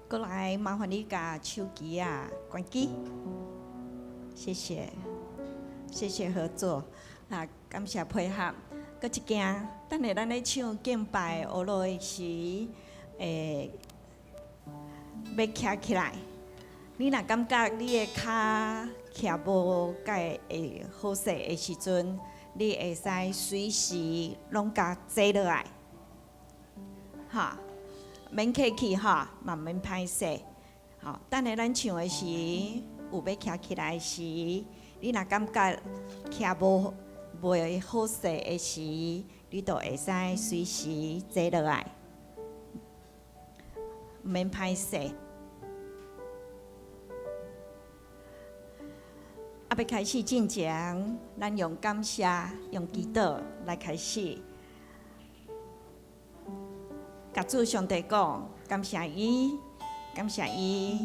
過來，麻煩你共手機仔關機，謝謝，謝謝合作，啊，感謝配合。閣一件，等下咱咧唱敬拜學樂的時，欲徛起來。你若感覺你的跤徛無蓋會好勢的時陣，你會使隨時攏共坐落來，哈，免客氣哈，嘛免歹勢。吼，等下咱唱的時，有欲徛起來時，你若感覺徛無袂好勢的時，你就會使隨時坐落來，免歹勢。啊，欲開始進前，咱用感謝、用祈禱來開始。共主上帝講，感謝伊，感謝伊，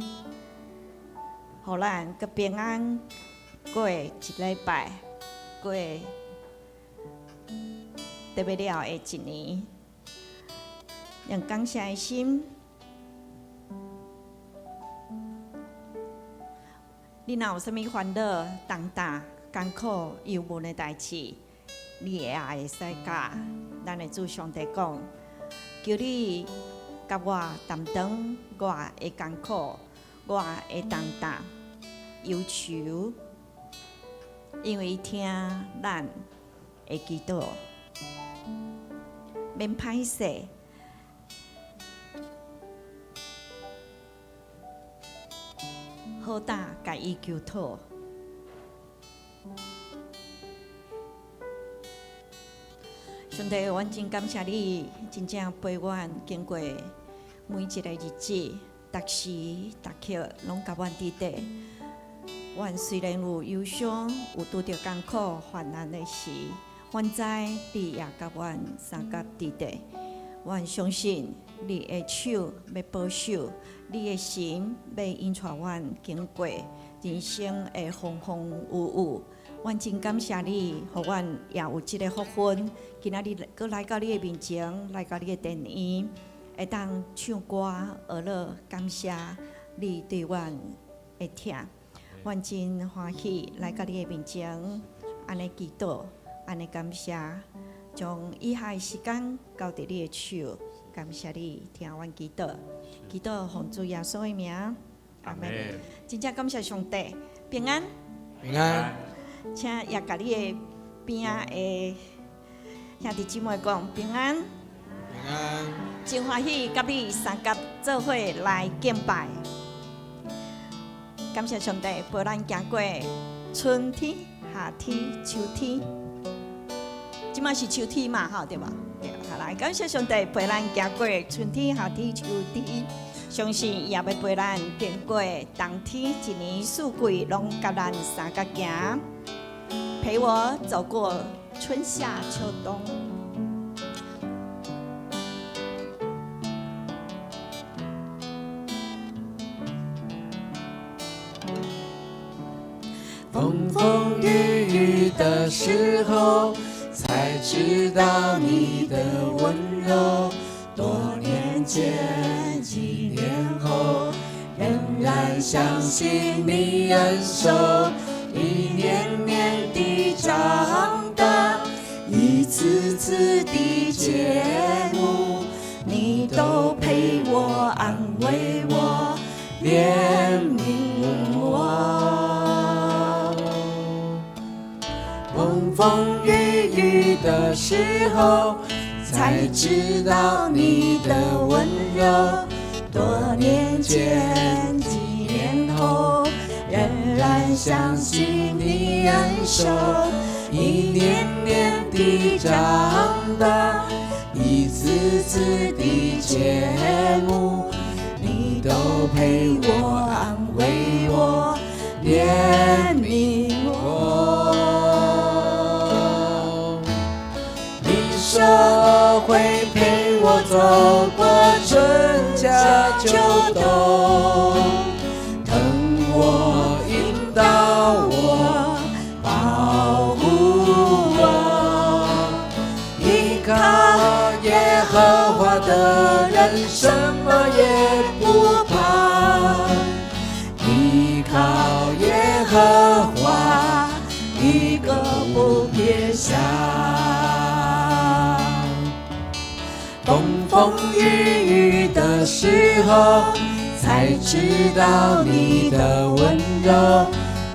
予咱閣平安過一禮拜，過得欲了的一年，用感謝的心。你若有啥物煩惱、重擔、艱苦、憂悶的代誌，你也會使佮咱的主上帝講，求你共我擔當我的艱苦、我的重擔、憂愁，因為聽咱的祈禱，免歹勢。好膽共伊求討。上帝，阮真感謝你，真正陪阮經過每一个日子，逐時逐刻攏共阮佇底。阮雖然有憂傷，有拄著艱苦患難的時，阮知你也共阮相佮佇底。阮相信你的手欲保守，你的神欲引帶阮經過人生的風風雨雨。阮真感謝你，予阮也有這个福分，今仔日閣來到你的面前，來到你的殿院，會當唱歌學樂，感謝你對阮的疼。阮真歡喜來到你的面前，按呢祈禱，按呢感謝，將以下的時間交佇你的手，感謝你聽阮祈禱，祈禱奉主耶穌的名，阿們。真正感謝上帝，平安，平安。請也共你的邊仔的兄弟姊妹講平安，平安。真歡喜佮你相佮做伙來敬拜，感謝上帝陪咱行過春天、夏天、秋天，這擺是秋天嘛，吼對無？對，好來，感謝上帝陪咱行過春天、夏天、秋天，相信伊也欲陪咱經過冬天，一年四季攏佮咱相佮行，陪我走過春夏秋冬。風風雨雨的時候，才知道你的溫柔。多年前，幾年後，仍然相信你恩手。一年年的長大，一次次的節目，你都陪我，安慰我，憐憫我。風風雨雨的時候，才知道你的溫柔。多年前，幾年後，仍然相信你恩手。一年年的長大，一次次的節目，你都陪我，安慰我，憐憫我。你說會陪我走過春夏秋冬，疼我，引導我，保護我，依靠耶和華的人，什麼也不怕。风风雨雨的時候，才知道你的溫柔。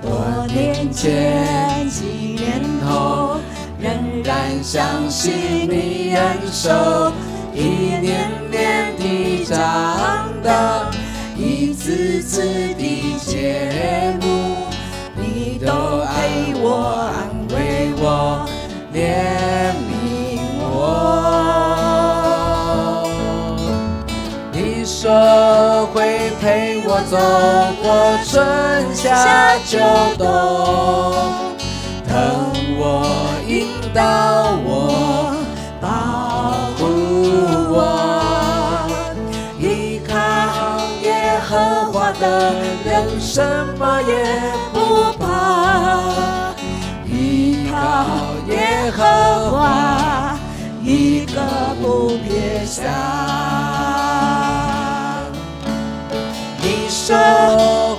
多年前，幾年後，仍然相信你恩手，一年年的長大，一次次的節目，你都陪我，安慰我，憐憫我。你說會陪我走過春夏秋冬，疼我，引導我，保護我，依靠耶和華的人，什麼也不怕。依靠耶和華，一個不撇下。你說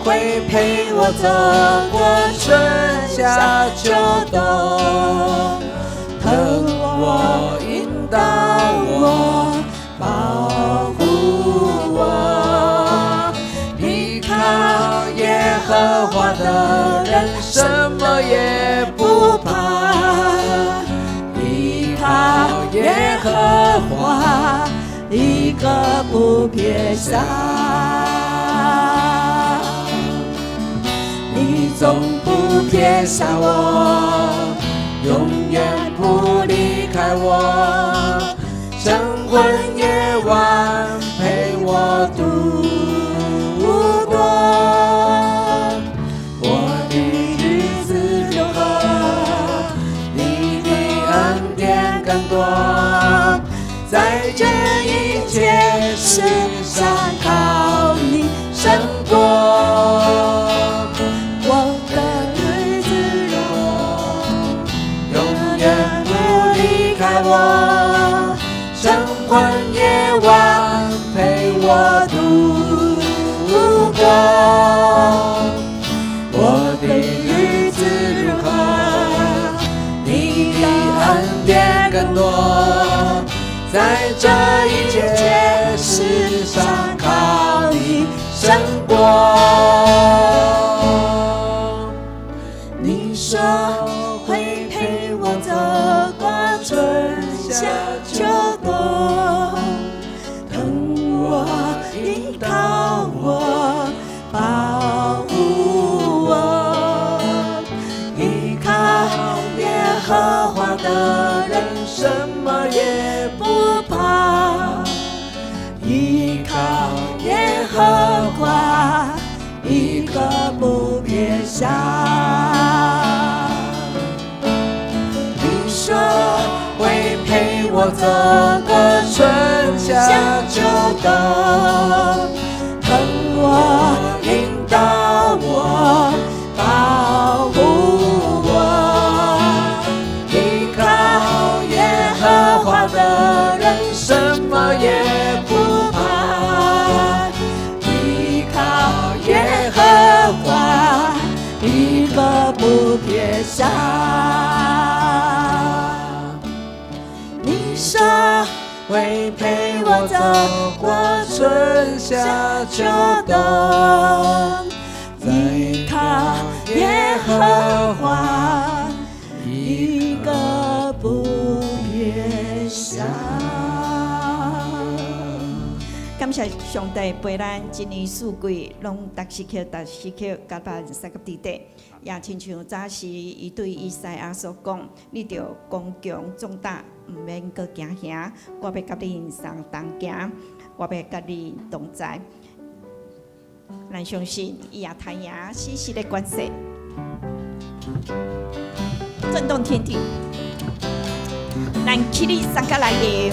會陪我走過春夏秋冬，疼我，引導我，保護我，依靠耶和華的人，什麼也不怕。依靠耶和華，一個不撇下。你總不撇下我，永遠不離開我，晨昏夜晚陪我度過。我的日子如何，你的恩典更多，在這一切事上靠你勝過。我的日子如何，永遠不離開我，晨昏夜晚陪我度過。我的日子如何，你的恩典更多，在這一切事上靠你勝過。你說會陪我走過春夏秋冬，疼我，引導我，保護我，依靠耶和華的人，什麼也不怕。依靠耶和華，一個不撇下。你說會陪我走過春夏秋冬，疼我，引導我，保護我，依靠耶和華的人，什麼也不怕。依靠耶和華，一個不撇下。你說會陪我走過春夏秋冬，依靠耶和華，一個不撇下。感謝上帝陪咱一年四季，攏逐時刻、逐時刻佮咱相佮佇底。也親像早時伊對以賽亞所講：你著剛強壯膽，毋免閣驚嚇，我欲佮恁相同行，我欲佮你同在。咱相信伊也彈贏死屍的權勢，震動天地。咱起立三個來臨，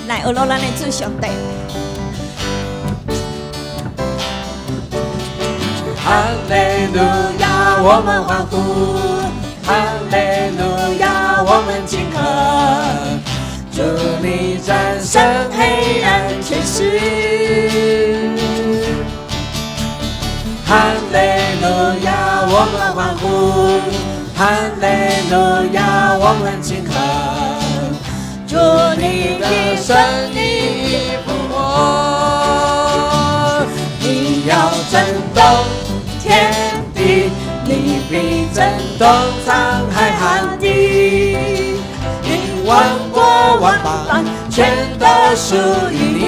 來學落咱的主上帝。哈利路亞，我們歡呼！哈利路亞，我們慶賀！主你戰勝黑暗權勢。哈利路亞，我們歡呼！哈利路亞，我們慶賀！主你的勝利萬邦，全都屬於你。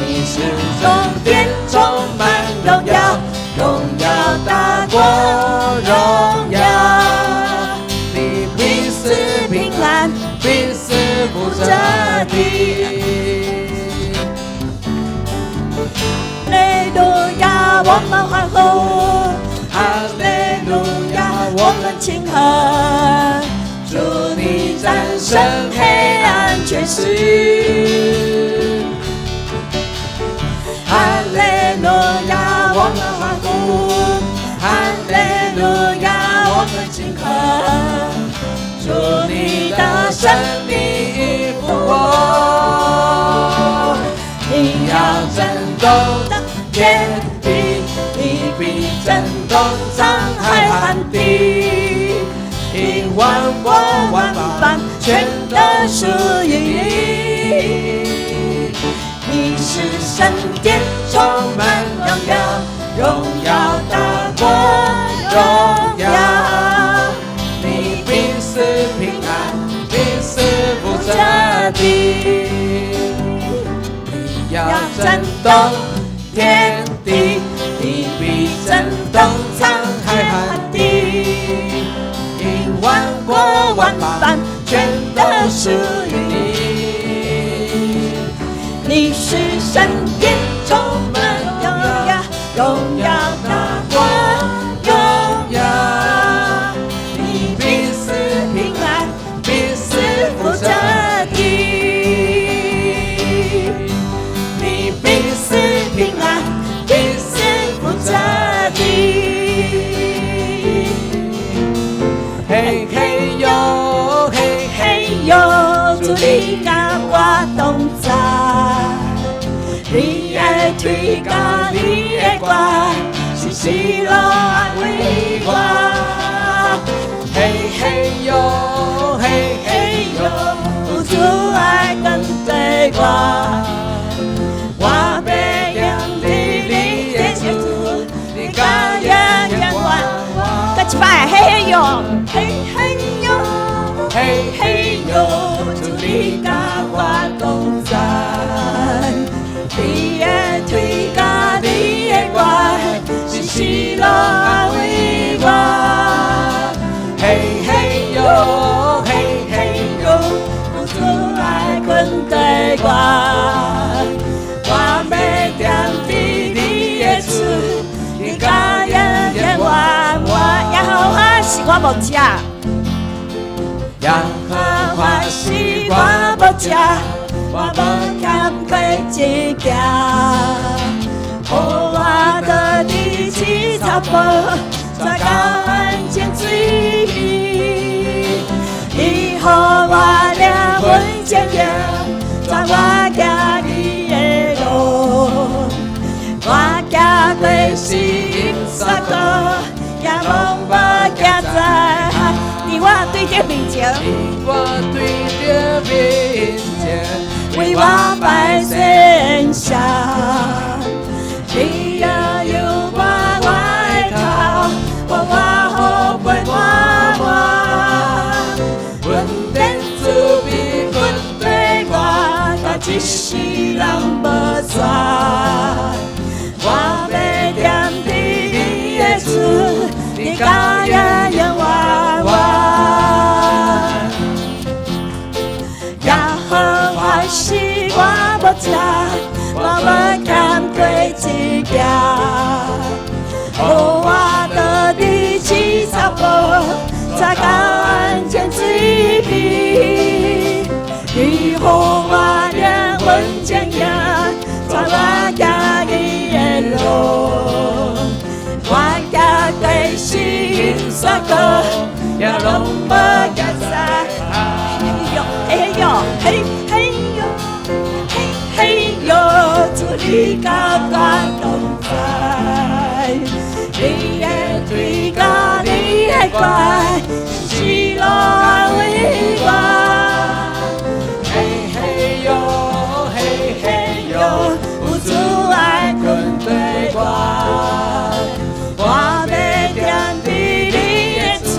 你是宮殿充滿榮耀，榮耀大過榮耀。你必是平安，必是負這責地。的。哈利路亞，我們歡呼！哈利路亞，我們慶賀！主你戰勝黑暗權勢。哈利路亞，我們歡呼！哈利路亞，我們慶賀！主你得勝，你已復活，你要要震動天地，你必震震動滄滄海海旱旱地地，，因萬國萬邦全都屬於你。你是聖殿，充滿榮耀，榮耀大過榮耀。你必是平安，必是負這責地你要要震震動動天地，你必震震動動滄滄海海旱旱地，因萬國萬邦全都屬於你。你。你是聖殿，充滿榮耀，榮耀大過榮耀。你必必是是平安，必是是負負責責的。你必必是是平安，必是是負負責責的。嘿嘿喲，嘿嘿喲，主你佮我同在，你的腿佮你的歌，時時攏安慰我。嘿嘿喲，嘿嘿嘿喲喲，，主愛跟隨我，我欲踮佇你的厝，你佮永遠我。閣一擺，嘿嘿喲，嘿嘿喲。嘿嘿喲，主你佮我同在，你的腿佮你的歌，時時攏安慰我。嘿嘿喲，嘿嘿嘿喲，主愛跟隨我，我欲踮佇你的厝，你佮永遠我我。耶和華是我牧者。耶和華華是是我我牧者，我無欠過一件。予我倒佇青草坡，帶到安靜水邊。伊予我靈魂堅強，帶我行義的路。我行過死蔭山谷，也攏無驚災。你我對著面前，你我對著面前，為我擺設席，你也油抹我的頭，予我好杯滿滿。恩典慈悲跟綴我，到一世人無煞。我欲踮佇你的厝，你佮永永遠遠。耶和華是我牧者，我無欠過一件。予我倒佇青草坡，帶到安靜水邊。伊予我靈魂堅強，帶我行義的路。我行過死蔭山谷，也攏無驚災。嘿喲嘿喲嘿嘿喲嘿嘿喲，主你佮我同在，你的腿佮你的歌，時時攏安慰我。嘿嘿喲，嘿嘿嘿喲喲，，有主愛跟綴我，我欲踮佇你的厝，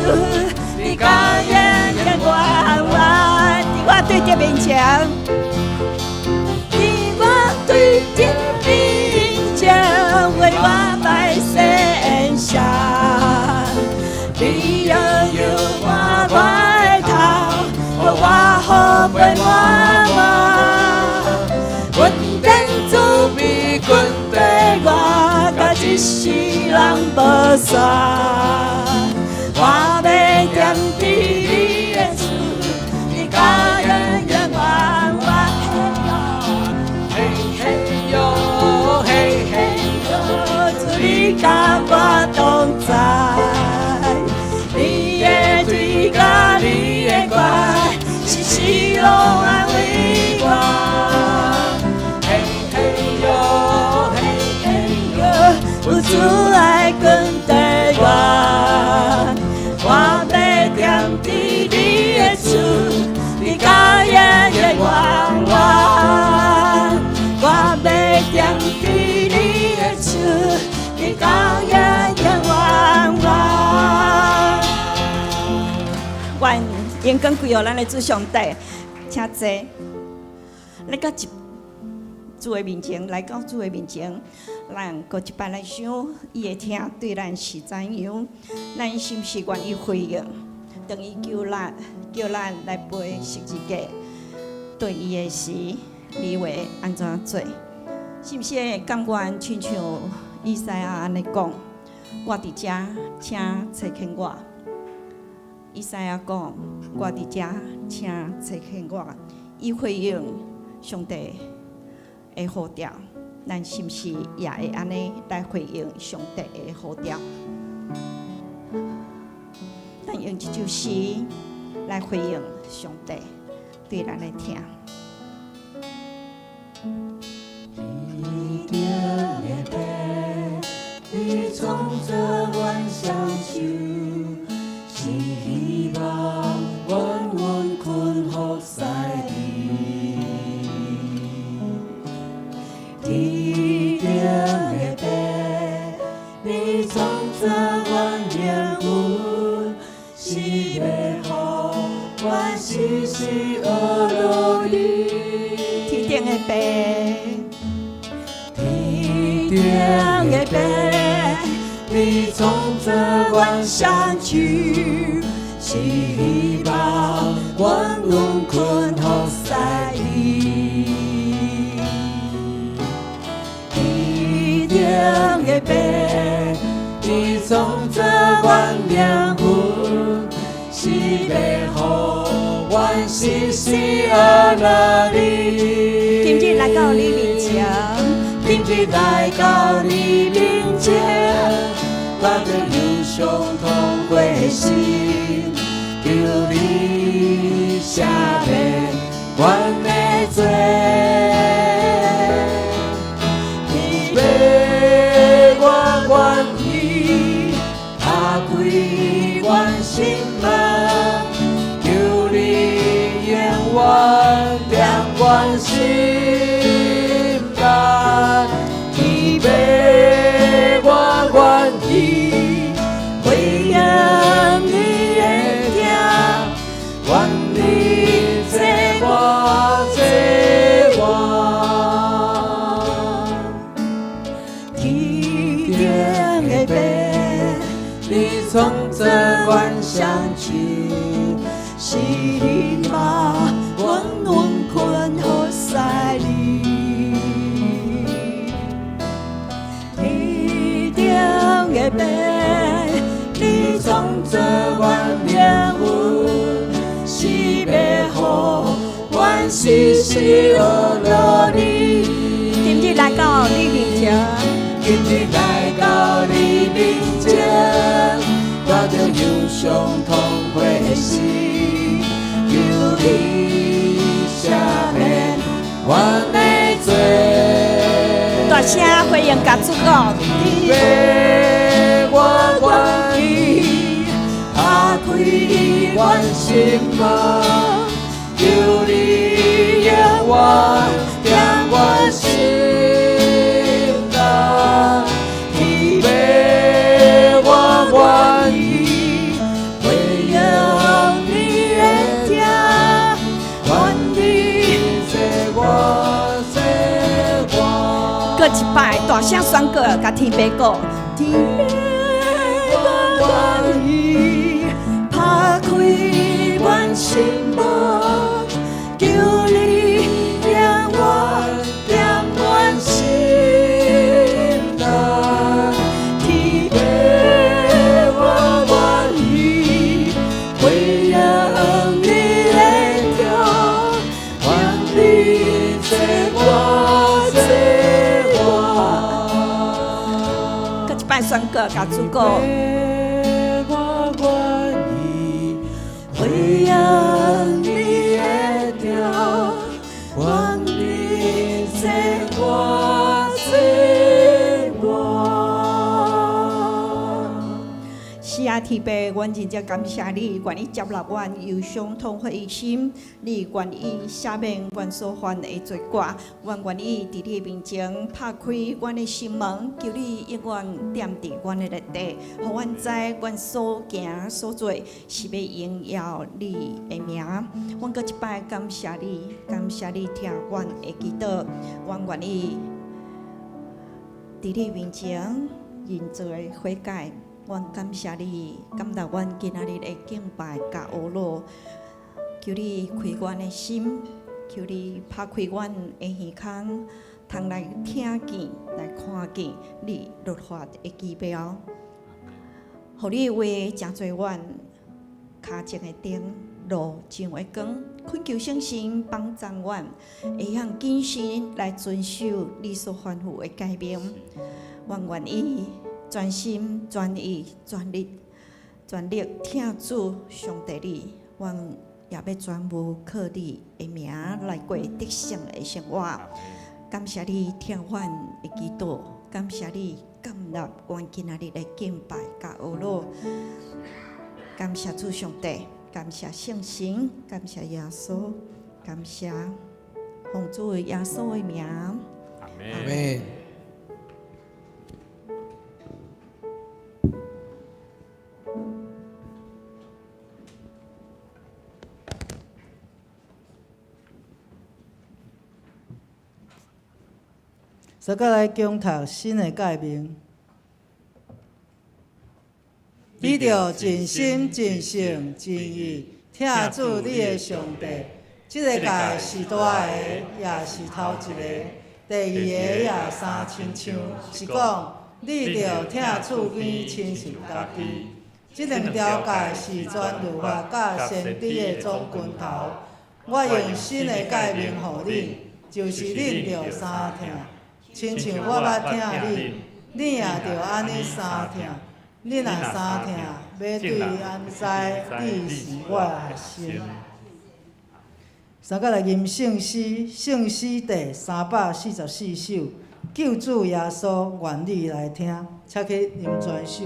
你佮永永遠遠。主面前，你我對主面前為我擺獻上，你擁有我我的頭，予我福杯滿滿。阮天慈悲跟綴我，到這世人無散。我欲踮佇你的厝，直到永永遠遠。嘿嘿喲，嘿嘿喲，主你佮我同在，你的杖佮你的拐，時時攏安慰我。嘿嘿喲，嘿嘿喲，有主愛跟綴我，我欲踮佇你的厝，直到永永遠遠。我欲踮佇你的厝，直到永永遠遠。願榮光歸予咱的主上帝，請坐。來到一主的面前，來到主的面前，咱閣一擺來想，伊的疼對咱是怎樣？咱是毋是願意回應？當伊叫咱，叫咱來背十字架，對伊的時，你會按怎做？是毋是會甘願親像以賽亞按呢講？我佇遮，請差遣我。以賽亞講：我佇遮，請差遣我。伊回應上帝的呼召，咱是毋是也會按呢來回應上帝的呼召？咱用這首詩來回應上帝對咱的疼。天頂的爸，你創造阮雙手，是希望阮穩困服侍你。天頂的爸，你創造阮靈魂，是欲予阮時時學落你。天頂的爸，天頂的爸，你創造阮雙手，是希望阮穩困服侍你。天頂的爸，你創造阮靈魂，是欲予阮時時學落你。今日來到你面前，今日來到你面前，帶著憂傷痛悔的心，求你赦免阮的罪。天父，我願意打開阮心門，求你永遠踮阮心內。天父，我願意回應你的疼，願你這我這我。天頂的爸，你創造阮雙手，是希望阮穩困服侍你。天頂的爸，你創造阮靈魂，是欲予阮時時學落你。今日來到你面前，今日來到你面前，帶著憂傷痛悔的心，求你赦免阮的罪。大聲回應共主講，天父，我願意打開阮心門，求你永遠踮阮心內。天父，我願意回應你的疼，願你一擺大聲宣告，共天父講，天父我願意拍開阮心門，求你永遠踮阮心內。天父我願意回應你的召，願你坐我坐我。閣一擺宣告，共主講。我願意回應你的召，願你坐我坐我。是啊，天父，阮真正感謝你，願意接納阮憂傷痛悔的心，你願意赦免阮所犯的罪過，阮願意佇你面前拍開阮的心門，求你永遠踮佇阮的內底，予阮知阮所行所做是欲榮耀你的名。阮閣一擺感謝你，感謝你聽阮的祈禱，阮願意佇你面前認罪悔改。阮感謝你，感謝阮今仔日的敬拜佮呵咾，求你開阮的心，求你拍開阮的耳孔，通來聽見、來看見你律法的奇妙。予你的話成做阮跤前的燈，路上的光。懇求聖神幫助阮，會曉謹慎來遵守你所吩咐的誡命。阮願意專心、專意、專力、全力疼主上帝你，阮也欲全無靠你的名來過得勝的生活。感謝你聽阮的祈禱，感謝你接納阮今仔日的敬拜佮呵咾。感謝主上帝，感謝聖神，感謝耶穌，感謝奉主耶穌的名。阿門。煞閣來恭讀新的誡命，你著盡心、盡性、盡意疼主你的上帝。這个誡是大的，也是頭一個。第二個也相親像，是講你著疼厝邊親像家己。這兩條誡是全律法佮先知的總根頭。我用新的誡命予恁，就是恁著相疼。親像我捌疼恁，恁也著按呢相疼。恁若相疼，欲對人知你是我的學生。煞閣來吟聖詩，聖詩第344首，救主耶穌願你來聽，請去吟全首。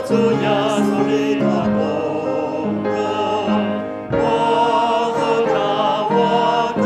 主耶穌你大功勞，我好他我高。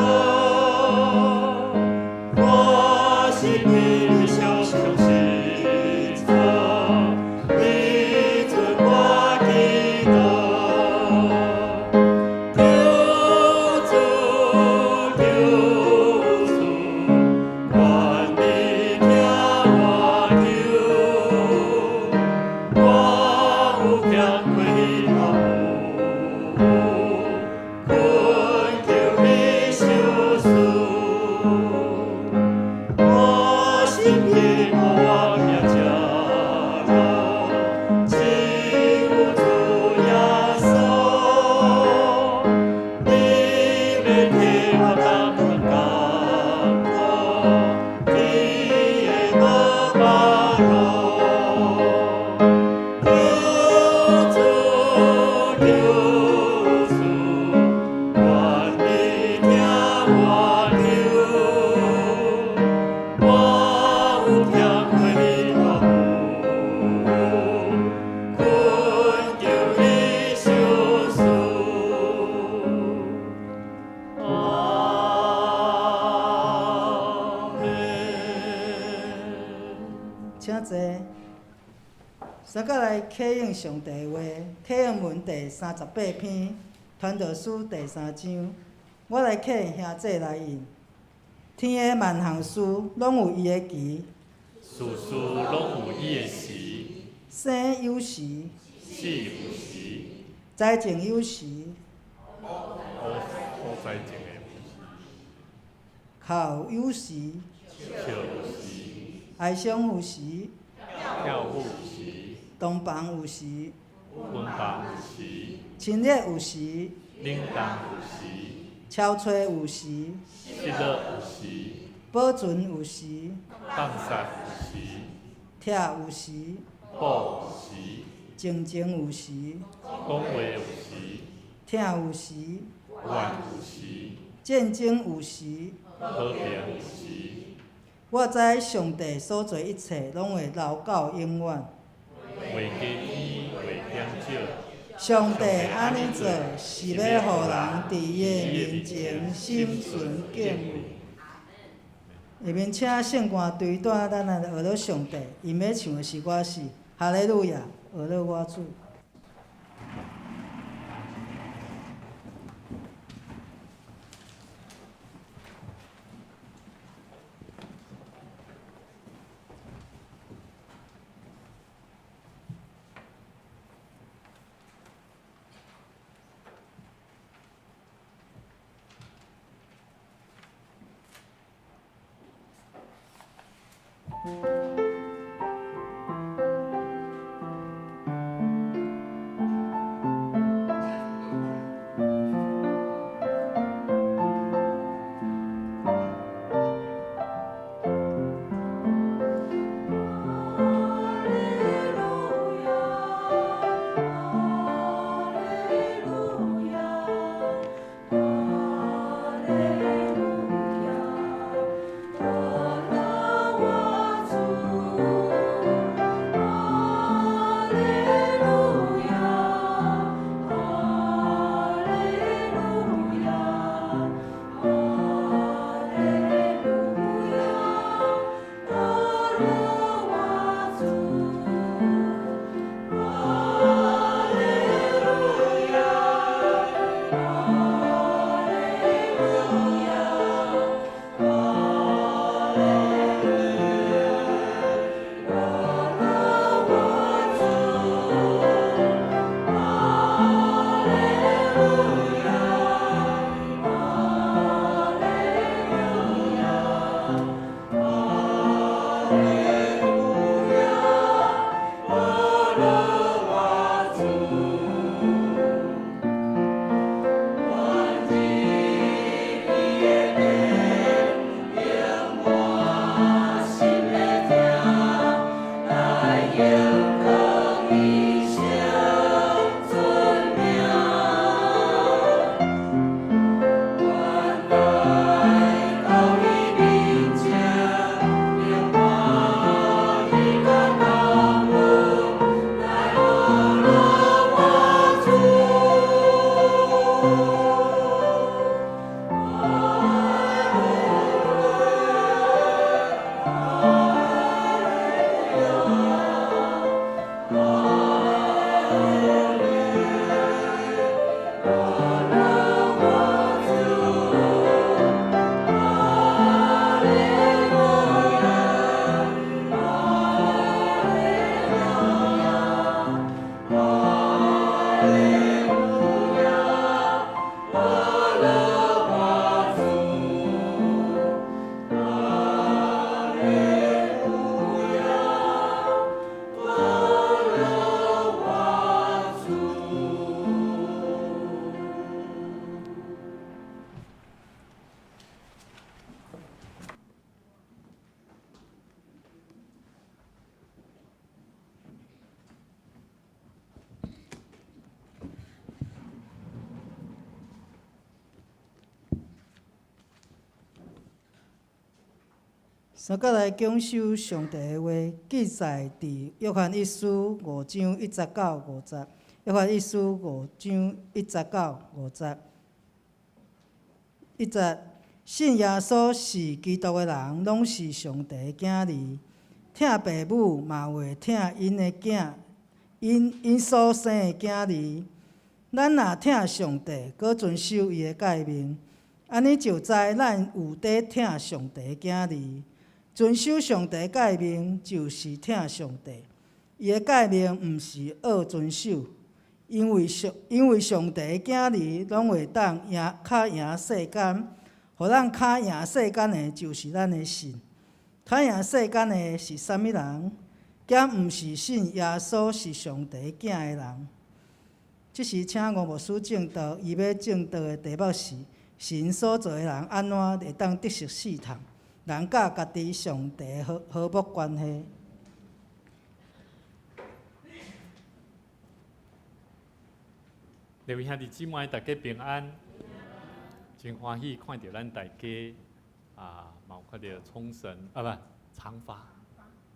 相佮來啟應上帝的話，啟應文第38篇，傳道書第三章。我來啟應兄姊來應。天的萬項事，攏有伊的期；事事攏有伊的時。生有時，死有時。栽種有時，烏栽種的有時。哭有時，笑有時。哀傷有時，跳舞有時。洞房有時，分房有時。親熱有時，冷凍有時。憔悴有時，失落有時。保存有時，放殺有時。拆有時，補有時。靜靜有時，講話有時。疼有時，怨有時。戰爭有時，和平有時。我知上帝所做一切，攏會留到永遠。袂加添，袂減少。上帝按呢做，是欲予人佇伊的面前心存敬畏。下面請聖歌隊帶咱來學樂上帝，𪜶欲唱的詩歌是《哈利路亞》，學樂我主。相佮來享受上帝的話，記載佇約翰一書五章一節到五節。約翰一書五章一節到五節。一節，信耶穌是基督的人，攏是上帝的囝兒。疼爸母嘛會疼𪜶的囝， 𪜶𪜶所生的囝兒。咱若疼上帝，閣遵守伊的誡命，按呢就知咱有佇疼上帝的囝兒。遵守上帝誡命，就是疼上帝。伊的誡命毋是惡遵守，因為上帝的囝兒攏會當贏，敲贏世間。予咱敲贏世間的，就是咱的信。敲贏世間的是啥物人？敢毋是信耶穌是上帝囝的人？這時請吳牧師證道，伊欲證道的題目是：神所造的人按怎會當得勝試探？人佮家己上帝和和睦關係。各位兄弟姊妹，大家平安。真歡喜看著咱大家啊，嘛有看著沖繩啊，不，長發，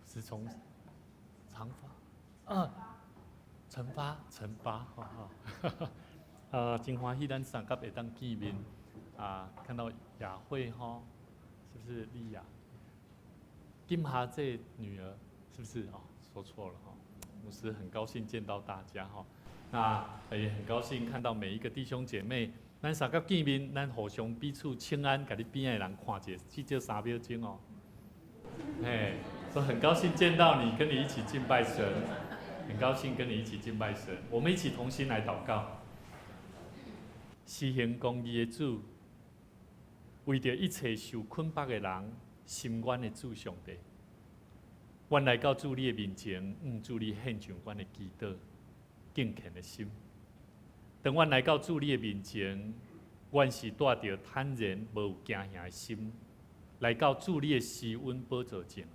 是沖長發啊，陳發，陳發，哈哈。啊，真歡喜咱三甲會當見面啊，看到雅慧吼，是不是麗雅？金霞這女兒是不是？哦，說錯了哈。牧師很高興見到大家哈，那也很高興看到每一個弟兄姐妹。咱三甲見面，咱互相彼此請安，共你邊仔的人看一下，至少3秒鐘哦。嘿，說很高興見到你，跟你一起敬拜神，很高興跟你一起敬拜神。我們一起同心來禱告。施行公義的主，為著一切受捆綁的人，伸冤的主上帝，阮來到主你的面前，向主你獻上阮的祈禱、敬虔的心。當阮來到主你的面前，阮是帶著坦然無有驚嚇的心，來到主你的施恩寶座前，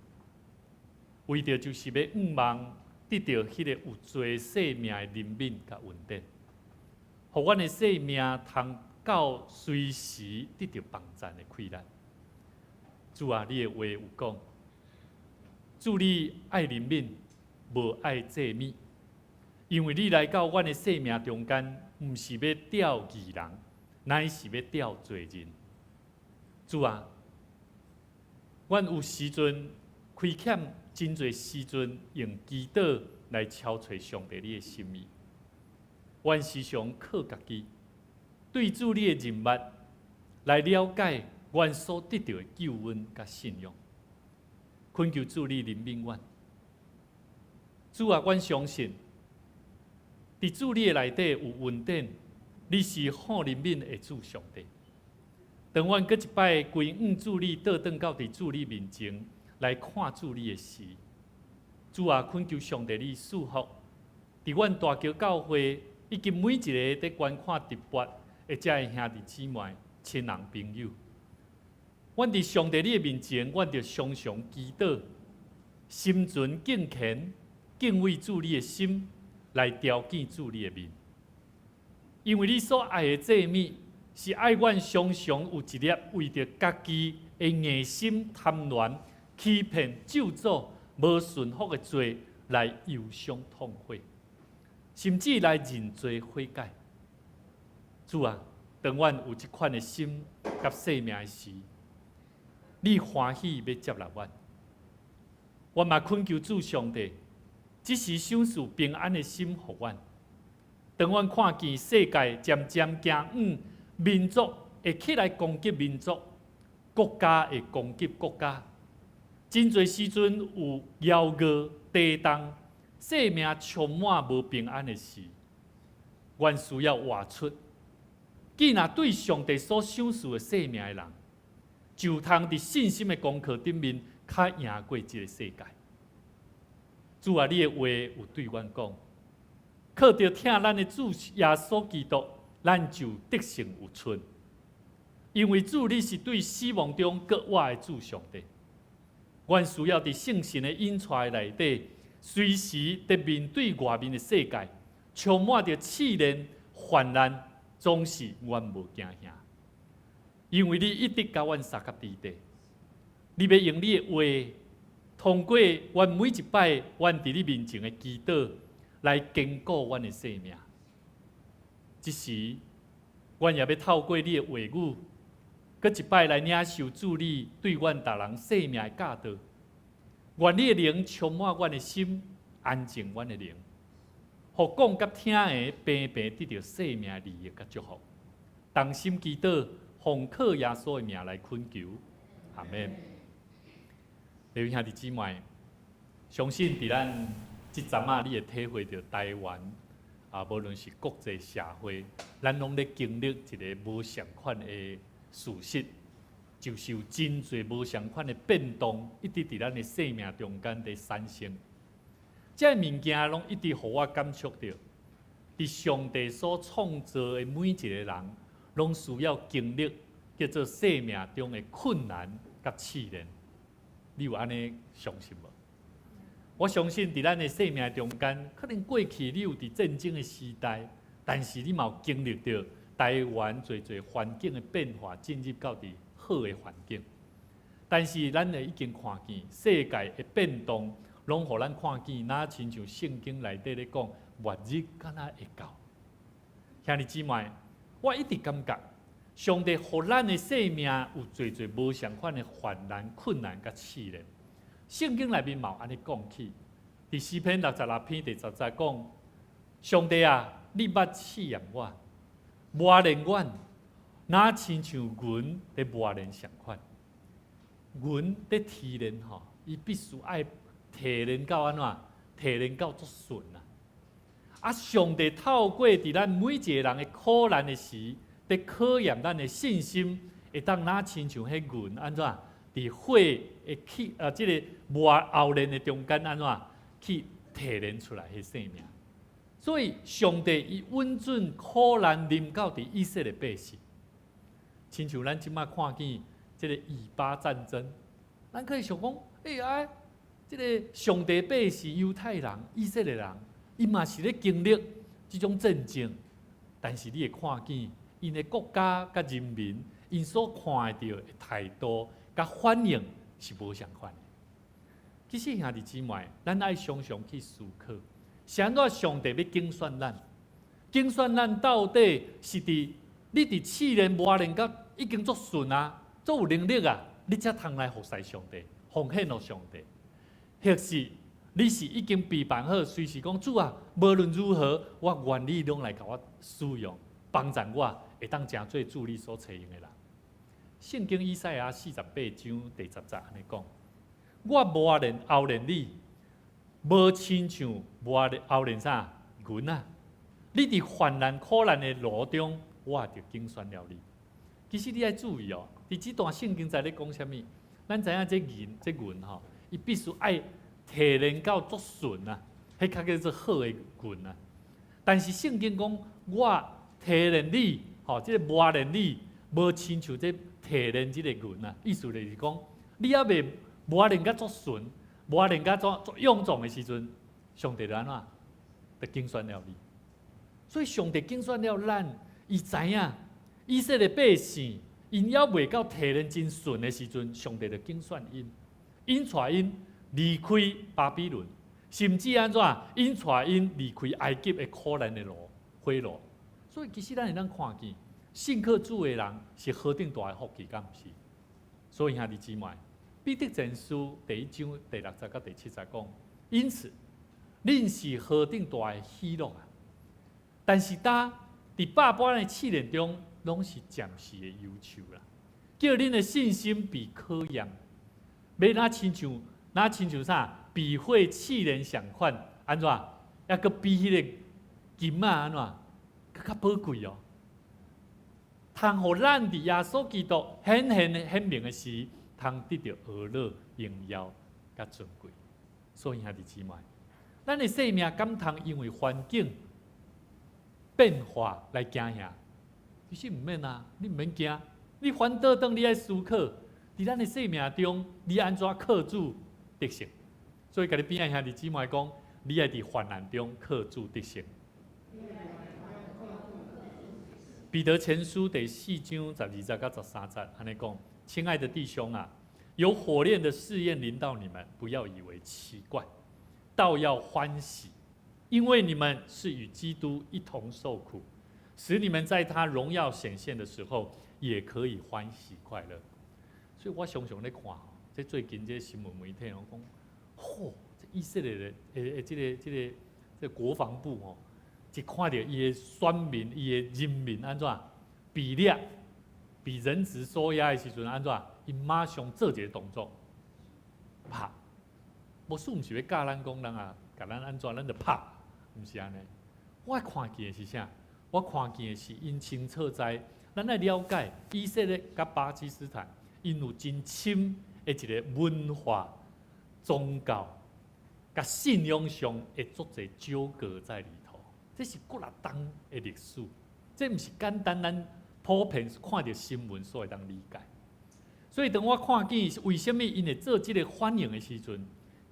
為著就是欲向望得著彼個有罪生命的憐憫佮恩典，予阮的生命通到隨時得著幫贊的氣力。主啊，你的話有講，主你愛憐憫，無愛祭物，因為你來到阮的生命中間，毋是欲召義人，乃是欲召罪人。主啊，阮有時陣虧欠真濟時陣，用祈禱來敲揣上帝你的心意。阮時常靠家己，對主你的認捌來了解阮所得著的救恩佮信仰。懇求主你憐憫阮。主啊，阮相信，佇主你的內底有恩典，你是好憐憫的主上帝。當阮閣一擺歸向主你，倒轉到佇主你面前來看主你的時，主啊，懇求上帝你賜福，佇阮大橋教會以及每一个佇觀看直播的遮的兄弟姊妹、親人朋友，阮佇上帝你的面前，阮著常常祈禱，心存敬虔、敬畏主你的心，來朝見主你的面。因為你所愛的祭物，是愛阮常常有一粒為著家己的硬心貪戀、欺騙、咒詛、無順服的罪來憂傷痛悔，甚至來認罪悔改。主啊，當阮有這款的心佮生命的時，你歡喜欲接納阮。我嘛懇求主上帝，這時賞賜平安的心予阮。當阮看見世界漸漸行向民族會起來攻擊民族，國家會攻擊國家，真濟時陣有搖搖地動，生命充滿無平安的時，阮需要活出，既若對上帝所賞賜的生命的人，就通佇信心的功課頂面，較贏過這个世界。主啊，你的話有對阮講，靠著疼咱的主耶穌基督，咱就得勝有剩。因為主你是對死亡中閣活的主上帝，阮需要佇聖神的引帶內底，隨時佇面對外面的世界，充滿著試煉、患難，總是阮無驚嚇。因為你一直佮阮相佮佇底，你欲用你的話，通過阮每一擺阮佇你面前的祈禱，來堅固阮的生命。這時，阮也欲透過你的話語，閣一擺來領受主你對阮逐人生命的教導。願你的靈充滿阮的心，安靜阮的靈。予講佮聽的平平得著生命利益佮祝福。同心祈禱，奉靠耶穌的名來懇求，阿門。各位兄弟姊妹，相信佇咱這陣仔，你會體會著台灣啊，無論是國際社會，咱攏咧經歷一个無仝款的事實，就是有真濟無仝款的變動，一直佇咱的生命中間佇產生。這个物件攏一直予我感觸著，佇上帝所創造的每一个人，攏需要經歷叫做生命中的困難佮試煉。你有按呢相信無？我相信佇咱的生命中間，可能過去你有佇戰爭的時代，但是你嘛有經歷著台灣濟濟環境的變化，進入到佇好的環境。但是咱會已經看見世界的變動，攏予咱看見，若親像聖經內底咧講，末日敢若會到。兄弟姊妹，我一直感覺，上帝予咱的生命有濟濟無仝款的患難、困難佮試煉。聖經內面嘛有按呢講起，佇詩篇66篇第10節講：上帝啊，你捌試驗我，磨練阮，若親像銀佇磨練仝款。銀佇提煉吼，伊必須愛提煉到按怎？提煉到足純啊！啊，上帝透過佇咱每一个人的苦難的時，佇考驗咱的信心，會當若親像彼銀按怎？佇火的去啊，這个磨熬煉的中間按怎去提煉出來彼生命？所以上帝伊允准苦難臨到佇以色列百姓，親像咱這馬看見這个以巴戰爭，咱可以想講，欸啊，這个上帝百姓猶太人、以色列人，𪜶嘛是咧經歷這種戰爭，但是你會看見𪜶的國家佮人民，𪜶所看著的態度佮反應是無仝款的。其實兄弟姊妹，咱愛常常去思考，是按怎上帝欲揀選咱？揀選咱到底是佇你佇試煉磨練甲已經足順啊，足有能力啊，你才通來服侍上帝，奉獻予上帝，抑是你是已經備辦好，隨時講主啊，無論如何，我願意攏來共我使用，幫助我會當成做主你所揣用的人。聖經以賽亞48章第10節按呢講：我磨練熬煉你，無親像磨練熬煉啥銀啊！你佇患難苦難的路中，我就揀選了你。其實你愛注意哦，佇這段聖經在咧講啥物？咱知影這銀這銀吼，伊必須愛提煉到足純啊，彼較叫做好的銀啊。但是聖經講，我提煉你，吼，這个磨練你，無親像這提煉這个銀啊。意思就是講，你猶未磨練甲足純，磨練甲足足勇壯的時陣，上帝就按怎？就揀選了你。所以上帝揀選了咱，伊知影以色列百姓，𪜶猶未到提煉真純的時陣，上帝就揀選𪜶，𪜶帶𪜶離開巴比倫，甚至按怎？𪜶帶𪜶離開埃及的苦難的路、火爐。所以其實咱會當看見，信靠主的人是何等大的福氣，敢毋是？所以兄弟姊妹，彼得前書第1章第6節到第7節講，因此，恁是何等大的喜樂啊！但是當佇百般的試煉中，攏是暫時的憂愁啦。叫恁的信心被考驗，欲若親像若親像啥？比火試煉仝款，按怎？猶閣比彼個金仔按怎？閣較寶貴哦。通予咱佇耶穌基督顯現顯明的時，通得著呵咾榮耀佮尊貴。所以兄弟姊妹，咱的生命敢通因為環境變化來驚嚇？其實毋免啊，你毋免驚，你反倒轉你愛思考，佇咱的生命中，你按怎靠主得勝？所以，共你邊仔兄弟姊妹講，你愛佇患難中靠主得勝。彼得前書第4章12節到13節，按呢講：親愛的弟兄啊，有火煉的試驗臨到你們，不要以為奇怪，倒要歡喜，因為你們是與基督一同受苦，使你們在他榮耀顯現的時候，也可以歡喜快樂。所以我常常咧看，這最近這新聞媒體攏講，嚯，這以色列的的這个這个這國防部吼，一看著伊的選民、伊的人民按怎被掠、被人質收押的時陣按怎，𪜶馬上做一个動作，拍。牧師毋是欲教咱講人啊，共咱按怎，咱就拍，毋是按呢。我看見的是啥？我看見的是𪜶清楚知，咱愛了解以色列佮巴基斯坦，𪜶有真深的一个文化、宗教、佮信仰上會足濟糾葛在裡頭。這是幾若冬的歷史，這毋是簡單咱普遍看著新聞所會當理解。所以當我看見為啥物𪜶會做這个反應的時陣，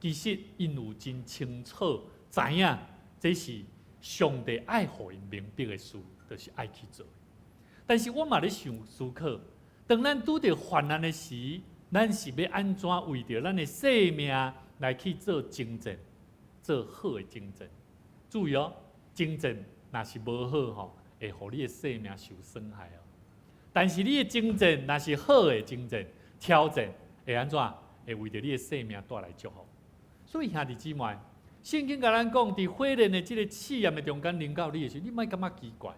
其實𪜶有真清楚知影，這是上帝愛予𪜶明白的事，就是愛去做。但是我嘛咧想思考，當咱拄著患難的時，咱是欲按怎為著咱的生命來去做征戰，做好的征戰。注意哦，征戰若是無好吼，會予你的生命受損害哦。但是你的征戰若是好的征戰，挑戰會按怎？會為著你的生命帶來祝福。所以兄弟姊妹，聖經共咱講，佇火煉的這个試驗的中間臨到你的時，你莫感覺奇怪。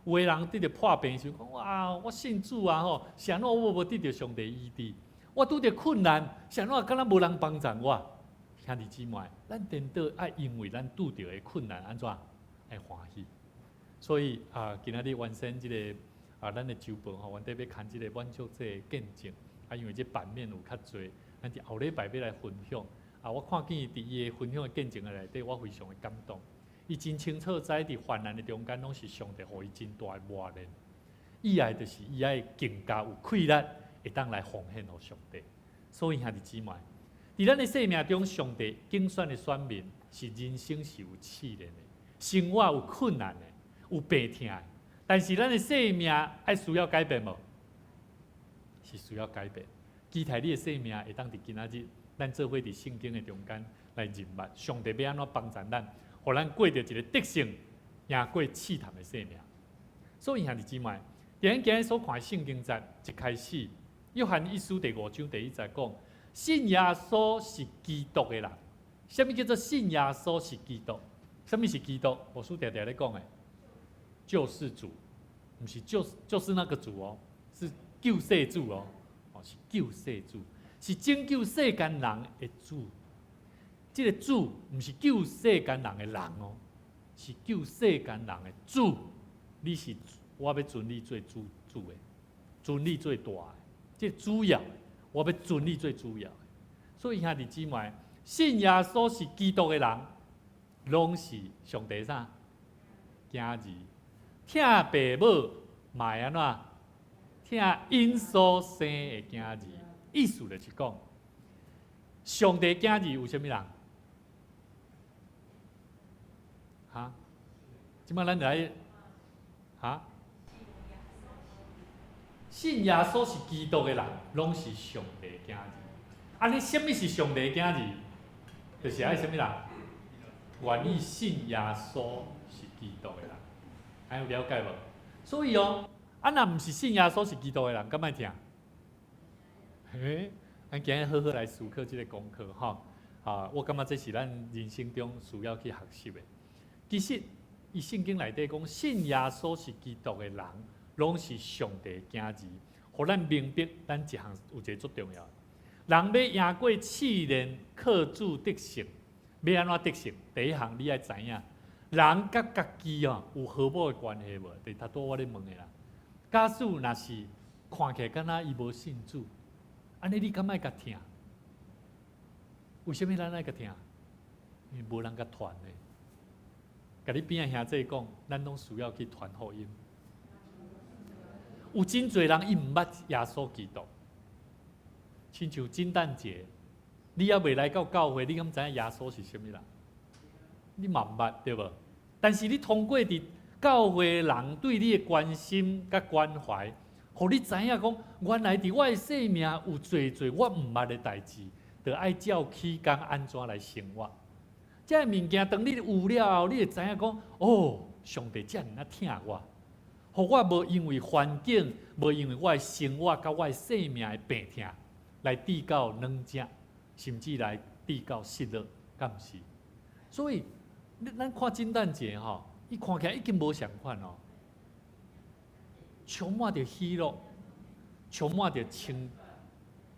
有的人得著破病時，講哇，我信主啊吼，是按怎我無得著上帝醫治？我拄著困難，是按怎敢若無人幫助我？兄弟姊妹，咱顛倒愛因為咱拄著的困難按怎愛歡喜。所以啊，今仔日完成這个啊，咱的週報吼，原底欲牽這个滿足這个見證，啊，因為這版面有較濟，咱佇後禮拜欲來分享。啊，我看見佇伊的分享的見證的內底，我非常的感動。伊真清楚知佇患難的中間，攏是上帝予伊真大的磨練。伊愛就是伊愛更加有氣力，會當來奉獻予上帝。所以兄弟姊妹，佇咱的生命中，上帝揀選的選民是人生是有試煉的，生活有困難的，有病痛的。但是咱的生命愛需要改變無？是需要改變。期待你的生命會當佇今仔日，咱做伙佇聖經的中間來認捌上帝欲按怎幫助咱，予咱過著一个得勝、贏過試探的生命。所以兄弟姊妹，佇咱今日所看的聖經節一開始，約翰一書第五章第一節講，信耶穌是基督的人。啥物叫做信耶穌是基督？啥物是基督？牧師定定咧講的，救世主，毋是就是那個主哦，是救世主哦，哦是救世主，是拯救世間人的主。這个主毋是救世間人的人哦，是救世間人的主。你是我欲尊你做主主的，尊你做大的，這主要的，我欲尊你做主要的。所以兄弟姊妹，信耶穌是基督的人，攏是上帝啥？囝兒。疼爸母嘛會按怎？疼𪜶所生的囝兒。意思就是講，上帝囝兒有啥物人？哈？這擺咱來，哈？信耶穌是基督的人，攏是上帝囝兒。按呢，啥物是上帝囝兒？就是愛啥物人？願意信耶穌是基督的人，按呢有了解無？所以哦，啊，若毋是信耶穌是基督的人，敢愛疼？嘿，咱今日好好來思考這个功課吼。啊，我感覺這是咱人生中需要去學習的。其實，伊聖經內底講，信耶穌是基督的人，攏是上帝囝兒，予咱明白，咱一項有一个足重要的。人欲贏過試煉，靠主得勝，欲按怎得勝？第一項你愛知影，人佮家己哦有和睦的關係無？就是頭拄我咧問的啦。假使若是看起來敢若伊無信主，按呢你敢愛共疼？為啥物咱愛共疼？因為無人共傳的。共你邊仔兄弟講，咱攏需要去傳福音。有真濟人伊毋捌耶穌基督，親像聖誕節，你猶未來到教會，你敢知影耶穌是啥物人？你嘛毋捌對無？但是你通過佇教會人對你的關心佮關懷，予你知影講，原來佇我的生命有濟濟我毋捌的代誌，著愛照起工按怎來生活。這个物件當你有了後，你會知影講，哦，上帝遮爾仔疼我，予我無因為環境，無因為我的生活佮我的生命的病痛，來致到軟弱，甚至來致到失落，敢毋是？所以你咱看聖誕節吼，伊看起來已經無相款哦，充滿著喜樂，充滿著清，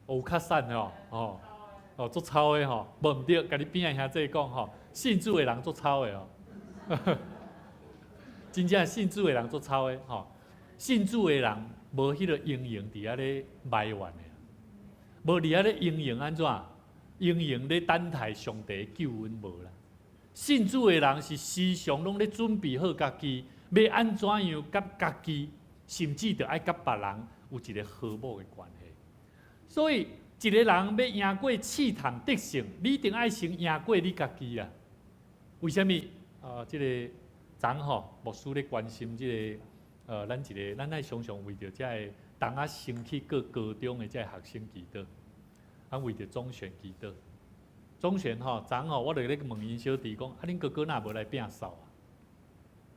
有較散吼，哦，哦，足臭的吼，無毋對，共你邊仔兄弟講吼，信主的人足臭的哦，真正信主的人足臭的吼，信主的人無彼個閒閒佇遐咧埋怨的，無佇遐咧閒閒按怎？閒閒咧等待上帝救恩無啦。信主的人是時常攏咧準備好家己，欲按怎樣佮家己，甚至著愛佮別人有一個和睦的關係。所以，一個人欲贏過試探得勝，你一定愛先贏過你家己啊！為啥物？這个昨吼牧師咧關心這个，咱一个，咱愛常常為著這个同仔升去閣高中的這个學生祈禱，咱為著總選祈禱。總選吼，昨吼我就咧問𪜶小弟講，啊，恁哥哥若無來摒掃啊？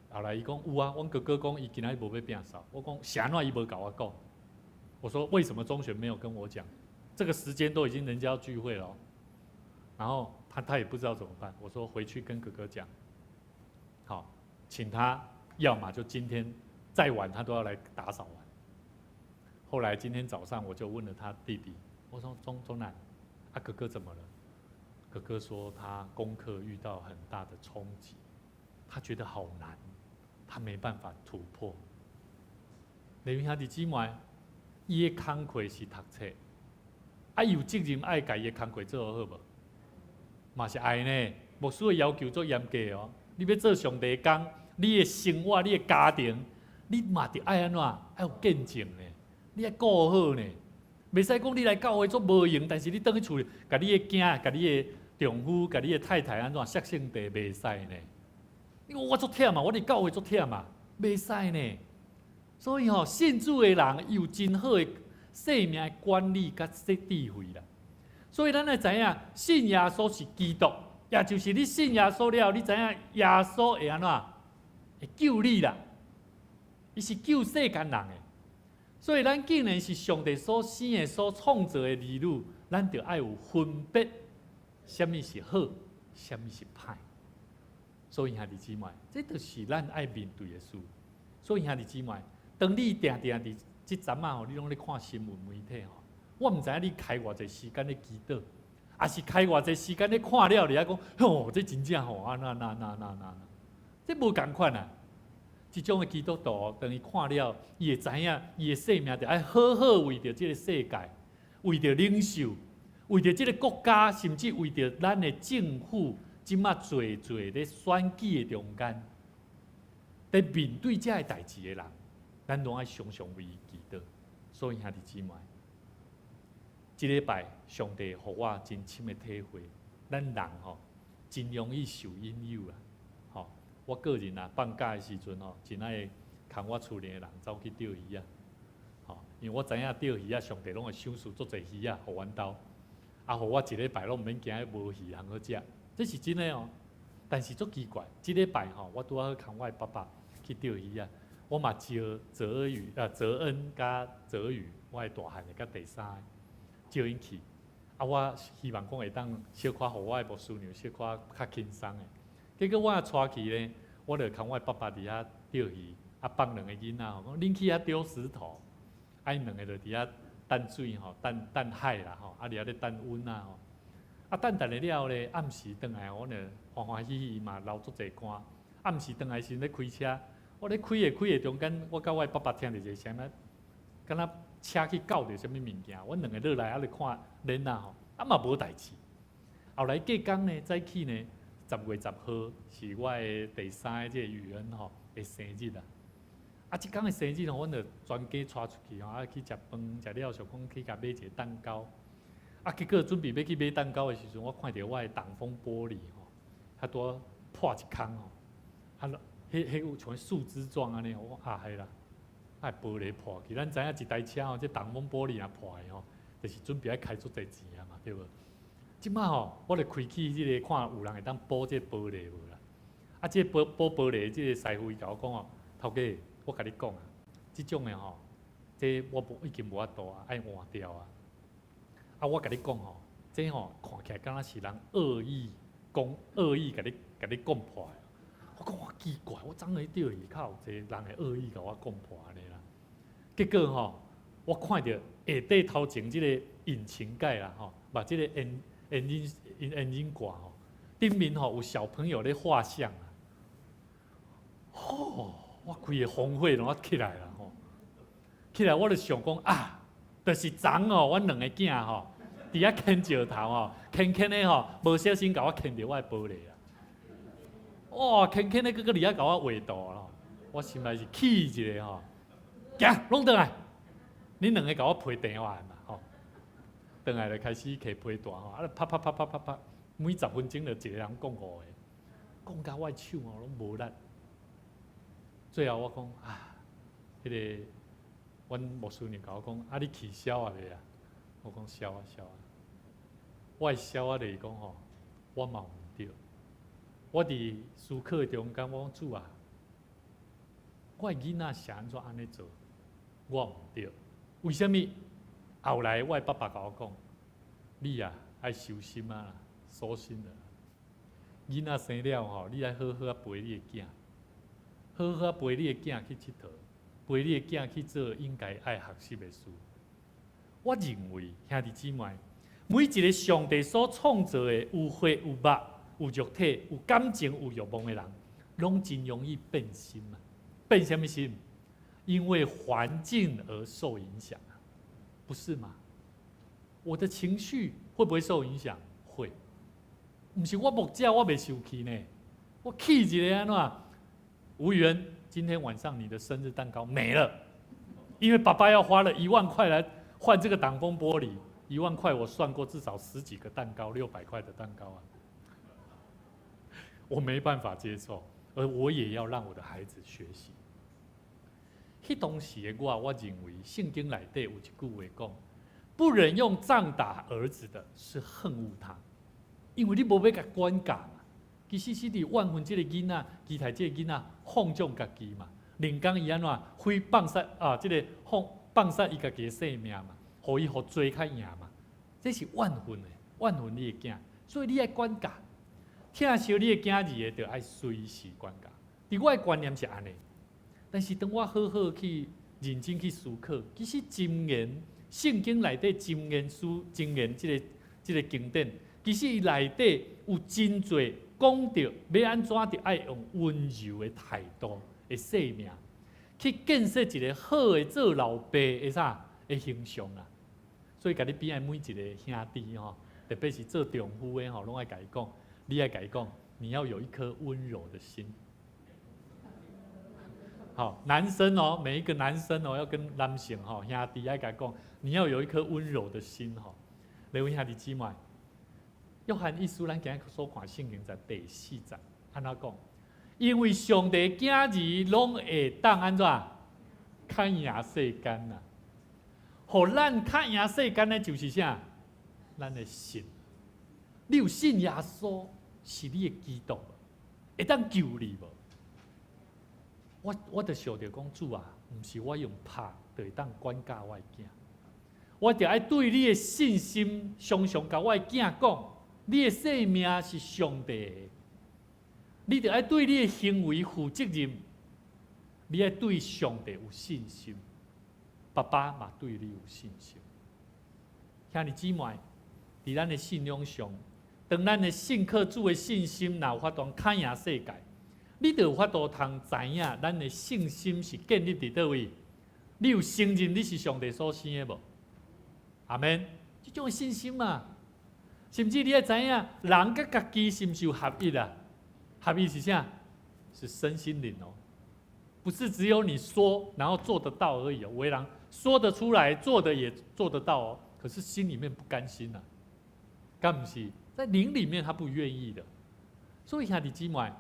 後來伊講有啊，阮哥哥講伊今仔日無欲摒掃。我講是按怎伊無共我講？我說為什麼鍾選沒有跟我講？這個時間都已經人家要聚會了，然後他也不知道怎麼辦。我說回去跟哥哥講，好，請他要麼就今天再晚他都要來打掃完。後來今天早上我就問了他弟弟，我說鍾鍾南，啊哥哥怎麼了？哥哥說他功課遇到很大的衝擊，他覺得好難，他沒辦法突破。你兄弟姊妹，伊的工課是讀冊，啊，伊有責任愛共伊的工課做好無？嘛是愛呢。牧師的要求足嚴格哦。你欲做上帝工，你的生活、你的家庭，你嘛著愛按怎？愛有見證呢？你愛顧好呢？袂使講你來教會足無閒，但是你轉去厝裡，共你的囝、共你的丈夫、共你的太太按怎摔聖地，袂使呢？你講我足忝啊，我佇教會足忝啊，袂使呢。所以吼，信主的人有真好的生命的管理佮智慧啦。所以咱愛知影，信耶穌是基督，也就是你信耶穌了後，你知影耶穌會按怎？會救你啦。伊是救世間人的。所以咱既然是上帝所生的、所創造的兒女，咱就愛有分別，啥物是好，啥物是歹。所以兄弟姊妹，這就是咱愛面對的事。所以兄弟姊妹，當你定定佇這陣仔吼，你攏咧看新聞媒體吼，我毋知影你開偌濟時間咧祈禱，抑是開偌濟時間咧看了，你還講，吼，這真正吼，啊那那那那那，這無仝款啊！這種的基督徒，當伊看了，伊會知影，伊的生命著愛好好為著這个世界，為著領袖，為著這个國家，甚至為著咱的政府，這馬濟濟咧選舉的中間，佇面對這个代誌的人，咱攏愛常常為伊祈禱。所以兄弟姊妹，這禮拜上帝予我真深的體會，咱人吼真容易受引誘啊！吼，我個人啊放假的時陣吼，真愛牽我厝裡的人走去釣魚仔，吼，因為我知影釣魚仔上帝攏會賞賜足濟魚仔予阮兜，啊，予我一禮拜攏毋免驚無魚通好食，這是真的哦。但是足奇怪，這禮拜吼，我拄仔好牽我的爸爸去釣魚仔，我嘛招澤宇啊、澤恩佮澤宇，我的大漢的佮第三个，招𪜶去。啊，我希望講會當小可予我的牧師娘小可較輕鬆的。結果我帶去咧，我就牽我的爸爸佇遐釣魚，啊放兩个囡仔吼，講恁去遐丟石頭，啊𪜶兩个就佇遐等水吼，等等海啦吼，啊佇遐咧等阮仔吼。啊等等了後咧，暗時轉來，我就歡歡喜喜嘛流足濟汗。暗時轉來時陣咧開車，我咧開的開的中間，我佮我的爸爸聽著一个聲音，敢若車去撞著啥物物件，阮兩个落來啊咧看鏈仔吼，啊嘛無代誌。後來隔工呢，早起呢，10月10號是我的第三个這个宇恩吼的生日啊。啊，這工的生日吼，阮就全家帶出去吼，啊去食飯，食了想講去共買一个蛋糕。啊，結果準備欲去買蛋糕的時陣，我看著我的擋風玻璃吼，遐拄仔破一空吼，啊，彼彼有像樹枝狀按呢，我講啊係啦，啊玻璃破去，咱知影一台車吼，這擋風玻璃若破的吼，就是準備愛開足濟錢啊嘛，對無？這馬吼，我就開去這个看有人會當補這个玻璃無啦？啊，這个補補玻璃的這个師傅伊共我講哦，頭家，我共你講啊，這種的吼，這我無已經無法度啊，愛換掉啊。啊，我共你講吼，這吼看起來敢若是人惡意講惡意共你共你講破。我講我奇怪，我昨昏佇下跤有一個人會惡意共我講破按呢啦。結果吼，我看著下底頭前這個引擎蓋啦吼，把這個引擎蓋吼，頂面吼有小朋友咧畫像啊。吼，我規個風火攏起來啦吼，起來我就想講啊，就是昨吼，阮兩个囝吼，佇遐牽石頭吼，牽牽的吼，無小心共我牽著我的玻璃啊！哇，牽牽的閣閣佇遐共我畫圖咯，我心內是氣一个吼，行，攏轉來，恁兩个共我批電話嘛吼，轉來就開始摕批單吼，啊，拍拍拍拍拍拍，每10分鐘就一個人講五个，講甲我的手吼攏無力。最後我講啊，彼个阮牧師娘共我講，啊，你氣消啊未啊？我講消啊消啊。我的消啊就是講吼，我嘛毋對。我佇思考的中間，我講主啊，我的囡仔是按怎按呢做？我毋對。為啥物？後來我的爸爸共我講，你啊愛修心啊，守心啊。囡仔生了吼，你愛好好仔陪你的囝。好好陪你的囝去𨑨迌，陪你的囝去做應該愛學習的事。我認為兄弟姊妹，每一個上帝所創造的有血有肉、有肉體、有感情、有慾望的人，攏真容易變心啊！變啥物心？因為環境而受影響啊，不是嗎？我的情緒會不會受影響？會。毋是我牧者，我袂生氣呢。我氣一个按怎？吳元，今天晚上你的生日蛋糕沒了，因為爸爸要花了1萬塊來換這個擋風玻璃，一萬塊我算過至少十幾個蛋糕，600塊的蛋糕啊，我沒辦法接受，而我也要讓我的孩子學習。彼當時的我，我認為聖經內底有一句話講：不忍用杖打兒子的，是恨惡他，因為你無欲共管教嘛。其實是佇怨恨這个囡仔，期待這个囡仔放縱家己嘛。寧講伊按怎非放殺啊？這个放殺伊家己的性命嘛，予伊予罪較贏嘛。這是怨恨的，怨恨你的囝，所以你愛管教，疼惜你的囝兒的，就愛隨時管教。佇我的觀念是按呢，但是當我好好去認真去思考，其實箴言聖經內底箴言書、箴言這个經典，其實伊內底有真濟講著欲按怎著愛用溫柔的態度的生命，去建設一個好的做老爸的啥的形象啊。所以，共你邊仔每一个兄弟吼，特別是做丈夫的吼，攏愛共伊講，你愛共伊講，你要有一顆溫柔的心。好，男生哦，每一個男生哦，要跟男性吼兄弟愛共伊講，你要有一顆溫柔的心吼。來，阮兄弟姊妹，約翰一書，咱今日所看聖經在第四節，按怎講？因為上帝囝兒攏會當按怎？較贏世間啊！予咱較贏世間的，就是啥？咱的信。你有信耶穌是你的基督，會當救你無？我就想著講，主啊，毋是我用拍就會當管教我的囝，我著愛對你的信心，常常共我的囝講，你的生命是上帝的，你著愛對你的行為負責任，你愛對上帝有信心，爸爸嘛對你有信心。兄弟姊妹，佇咱的信仰上，當咱的信靠主的信心若有法度較贏世界，你就有法度通知影，咱的信心是建立佇佗位？你有承認你是上帝所生的無？阿們，這種信心嘛，甚至你愛知影，人佮家己是毋是有合一啊？合一是啥？是身心靈哦，不是只有你說然後做得到而已哦。有的人說得出來，做的也做得到哦，可是心裡面不甘心啊，敢毋是？在靈裡面他不願意的。所以兄弟姊妹，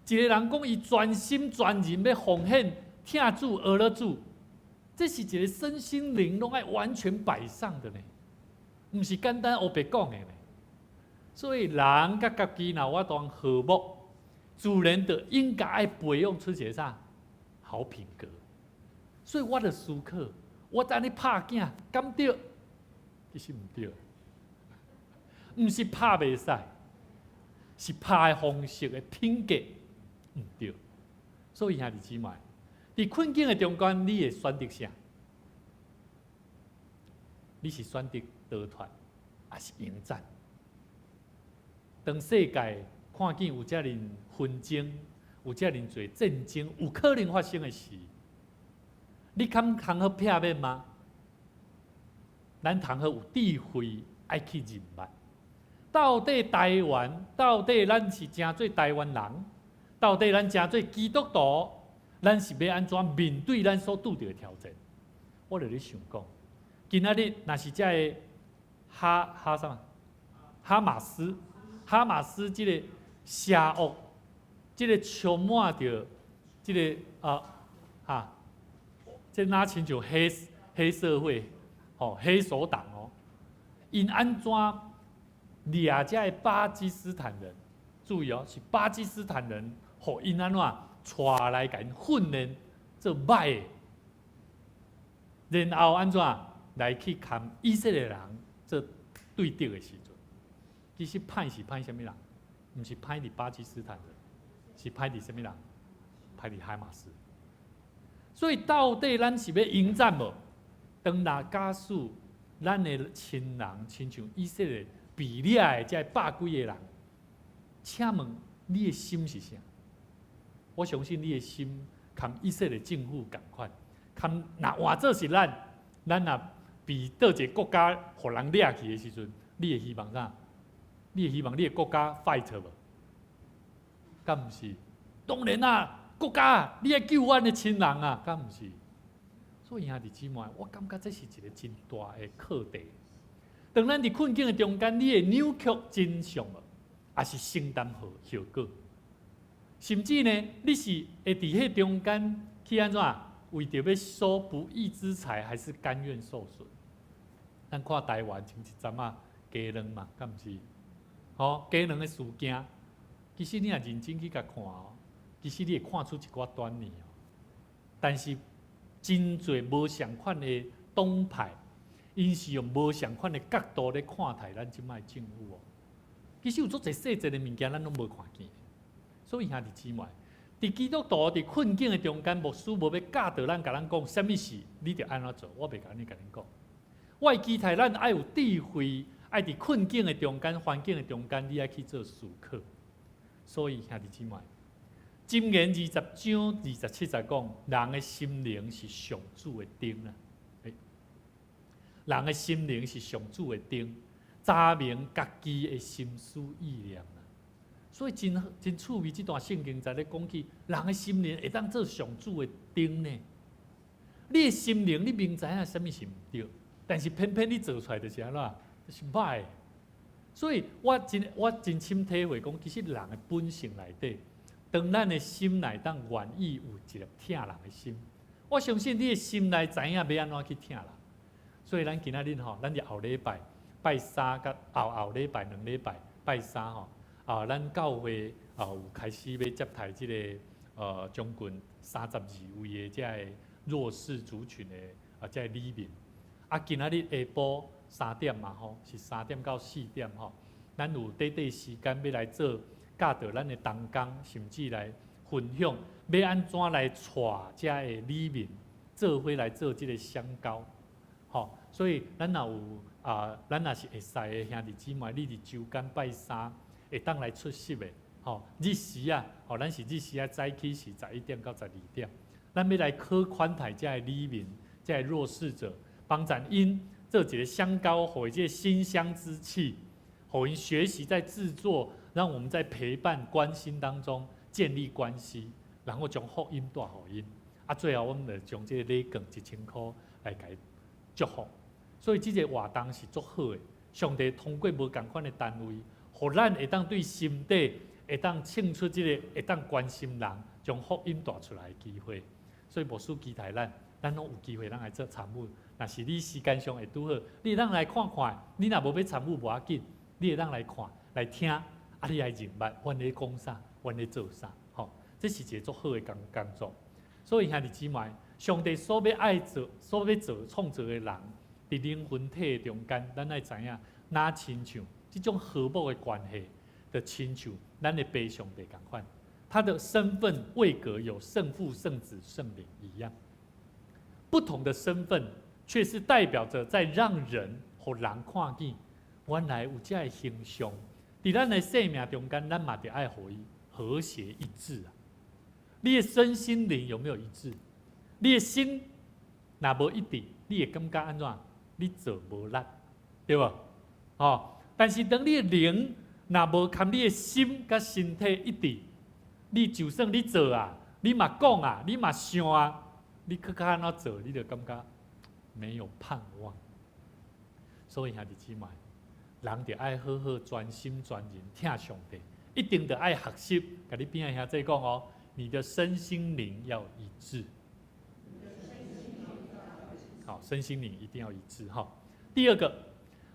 一個人講伊全心全人欲奉獻、疼主、學了主，這是一個身心靈攏愛完全擺上的呢，毋是簡單烏白講的呢。所以人佮家己若有法度和睦，自然就應該愛培養出一個啥好品格。所以我就思考，我按呢拍囝，敢對？其實毋對，毋是拍袂使。是拍的方式的品格毋對。所以兄弟姊妹，佇困境的中間，你會選擇啥？你是選擇逃脫，抑是迎戰？當世界看見有遮爾紛爭，有遮爾濟戰爭，有可能發生的時，你敢通好避免嗎？咱通好有智慧，愛去認捌。到底台灣，到底咱是成做台灣人？到底咱成做基督徒？咱是欲按怎面對咱所拄著的挑戰？我就咧想講，今仔日若是這个哈哈啥？哈馬斯，哈馬斯這个邪惡，這个充滿著這个啊哈，這若親像黑黑社會，吼黑手黨哦，𪜶按怎掠這个巴基斯坦人？注意哦，是巴基斯坦人，予𪜶按怎帶來共𪜶訓練做歹的，然後按怎來去共以色列人做對敵的時陣，其實歹是歹啥物人？毋是歹佇巴基斯坦人，是歹佇啥物人？歹佇哈馬斯。所以到底咱是欲迎戰無？當若假使咱的親人親像以色列被掠的這百幾個人，請問你的心是啥？我相信你的心，共以色列政府仝款，共若換做是咱，咱若被佗一个國家予人掠去的時陣，你會希望啥？你會希望你的國家 fight 無？敢毋是？當然啊，國家你愛救阮的親人啊，敢毋是？所以兄弟姊妹，我感覺這是一個真大的課題。當咱佇困境的中間，你會扭曲真相無？抑是承擔後後果？甚至呢，你是會佇彼中間去按怎？為著欲收不義之財，還是甘願受損？咱看台灣前一陣仔雞卵嘛，敢毋是？吼，雞卵的事件，其實你若認真去共看哦，其實你會看出一寡端倪哦。但是真濟無仝款的黨派，𪜶是用無仝款的角度咧看待咱這擺政府哦。其實有足濟細節的物件，咱攏無看見。所以兄弟姊妹，佇基督徒佇困境的中間，牧師無欲教導咱，共咱講啥物事，你著按怎做，我袂共按呢共恁講。我會期待咱愛有智慧，愛佇困境的中間、環境的中間，你愛去做思考。所以兄弟姊妹，箴言20章27節講，人的心靈是上主的燈啦。人的心靈是上主的燈，查明家己的心思意念啦。所以真真趣味，這段聖經在咧講起，人的心靈會當做上主的燈呢。你的心靈，你明知影啥物是毋對，但是偏偏你做出來就是按怎，就是歹。所以我真深體會講，其實人的本性內底，當咱的心內當願意有一粒疼人的心，我相信你的心內知影欲按怎去疼人。所以咱今仔日吼，咱佇後禮拜拜三佮後後禮拜兩禮拜拜三吼，啊，咱教會啊有開始欲接待這个將近32位的這个弱勢族群的啊這个里面。啊，今仔日下晡三點嘛吼，是3點到4點吼，咱有短短時間欲來做教導咱的同工，甚至來分享欲按怎來帶這个里面做伙來做這个相交。吼，所以咱若有啊，咱若是會使的兄弟姊妹，你佇週間拜三會當來出席的，吼，日時啊，吼，咱是日時啊，早起是11點到12點，咱欲來去款待這个里民，這个弱勢者，幫助𪜶做一个相交，予這个馨香之氣，予𪜶學習在製作，讓我們在陪伴關心當中建立關係，然後將福音帶予𪜶，啊，最後我們就將這個禮券1000箍來共祝福，所以這个活動是足好的。上帝通過無仝款的單位，予咱會當對心底會當唱出這个會當關心人，將福音帶出來的機會。所以牧師期待咱，咱攏有機會咱來做參與。若是你時間上會拄好，你會當來看看。你若無欲參與無要緊，你會當來看來聽，啊，你來認捌，阮咧講啥，阮咧做啥，吼，這是一个足好的工作。所以兄弟姊妹，上帝所欲愛做、所欲做創造的人，佇靈魂體的中間，咱愛知影，若親像這種和睦的關係，就親像咱的父上帝仝款，他的身份位格有聖父、聖子、聖靈一樣，不同的身份，卻是代表着在讓人予人看見，原來有這个形象，佇咱的生命中間，咱嘛著愛予伊和諧一致啊！你的身心靈有沒有一致？你的心若無一致，你會感覺按怎？你做無力，對無？哦，但是當你的靈若無佮你的心佮身體一致，你就算你做啊，你嘛講啊，你嘛想啊，你閣較按怎做，你就感覺沒有盼望。所以兄弟姊妹，人著愛好好專心專人疼上帝，一定著愛學習。共你邊仔兄弟講哦，你的身心靈要一致。好，身心靈一定要一致哈。第二個，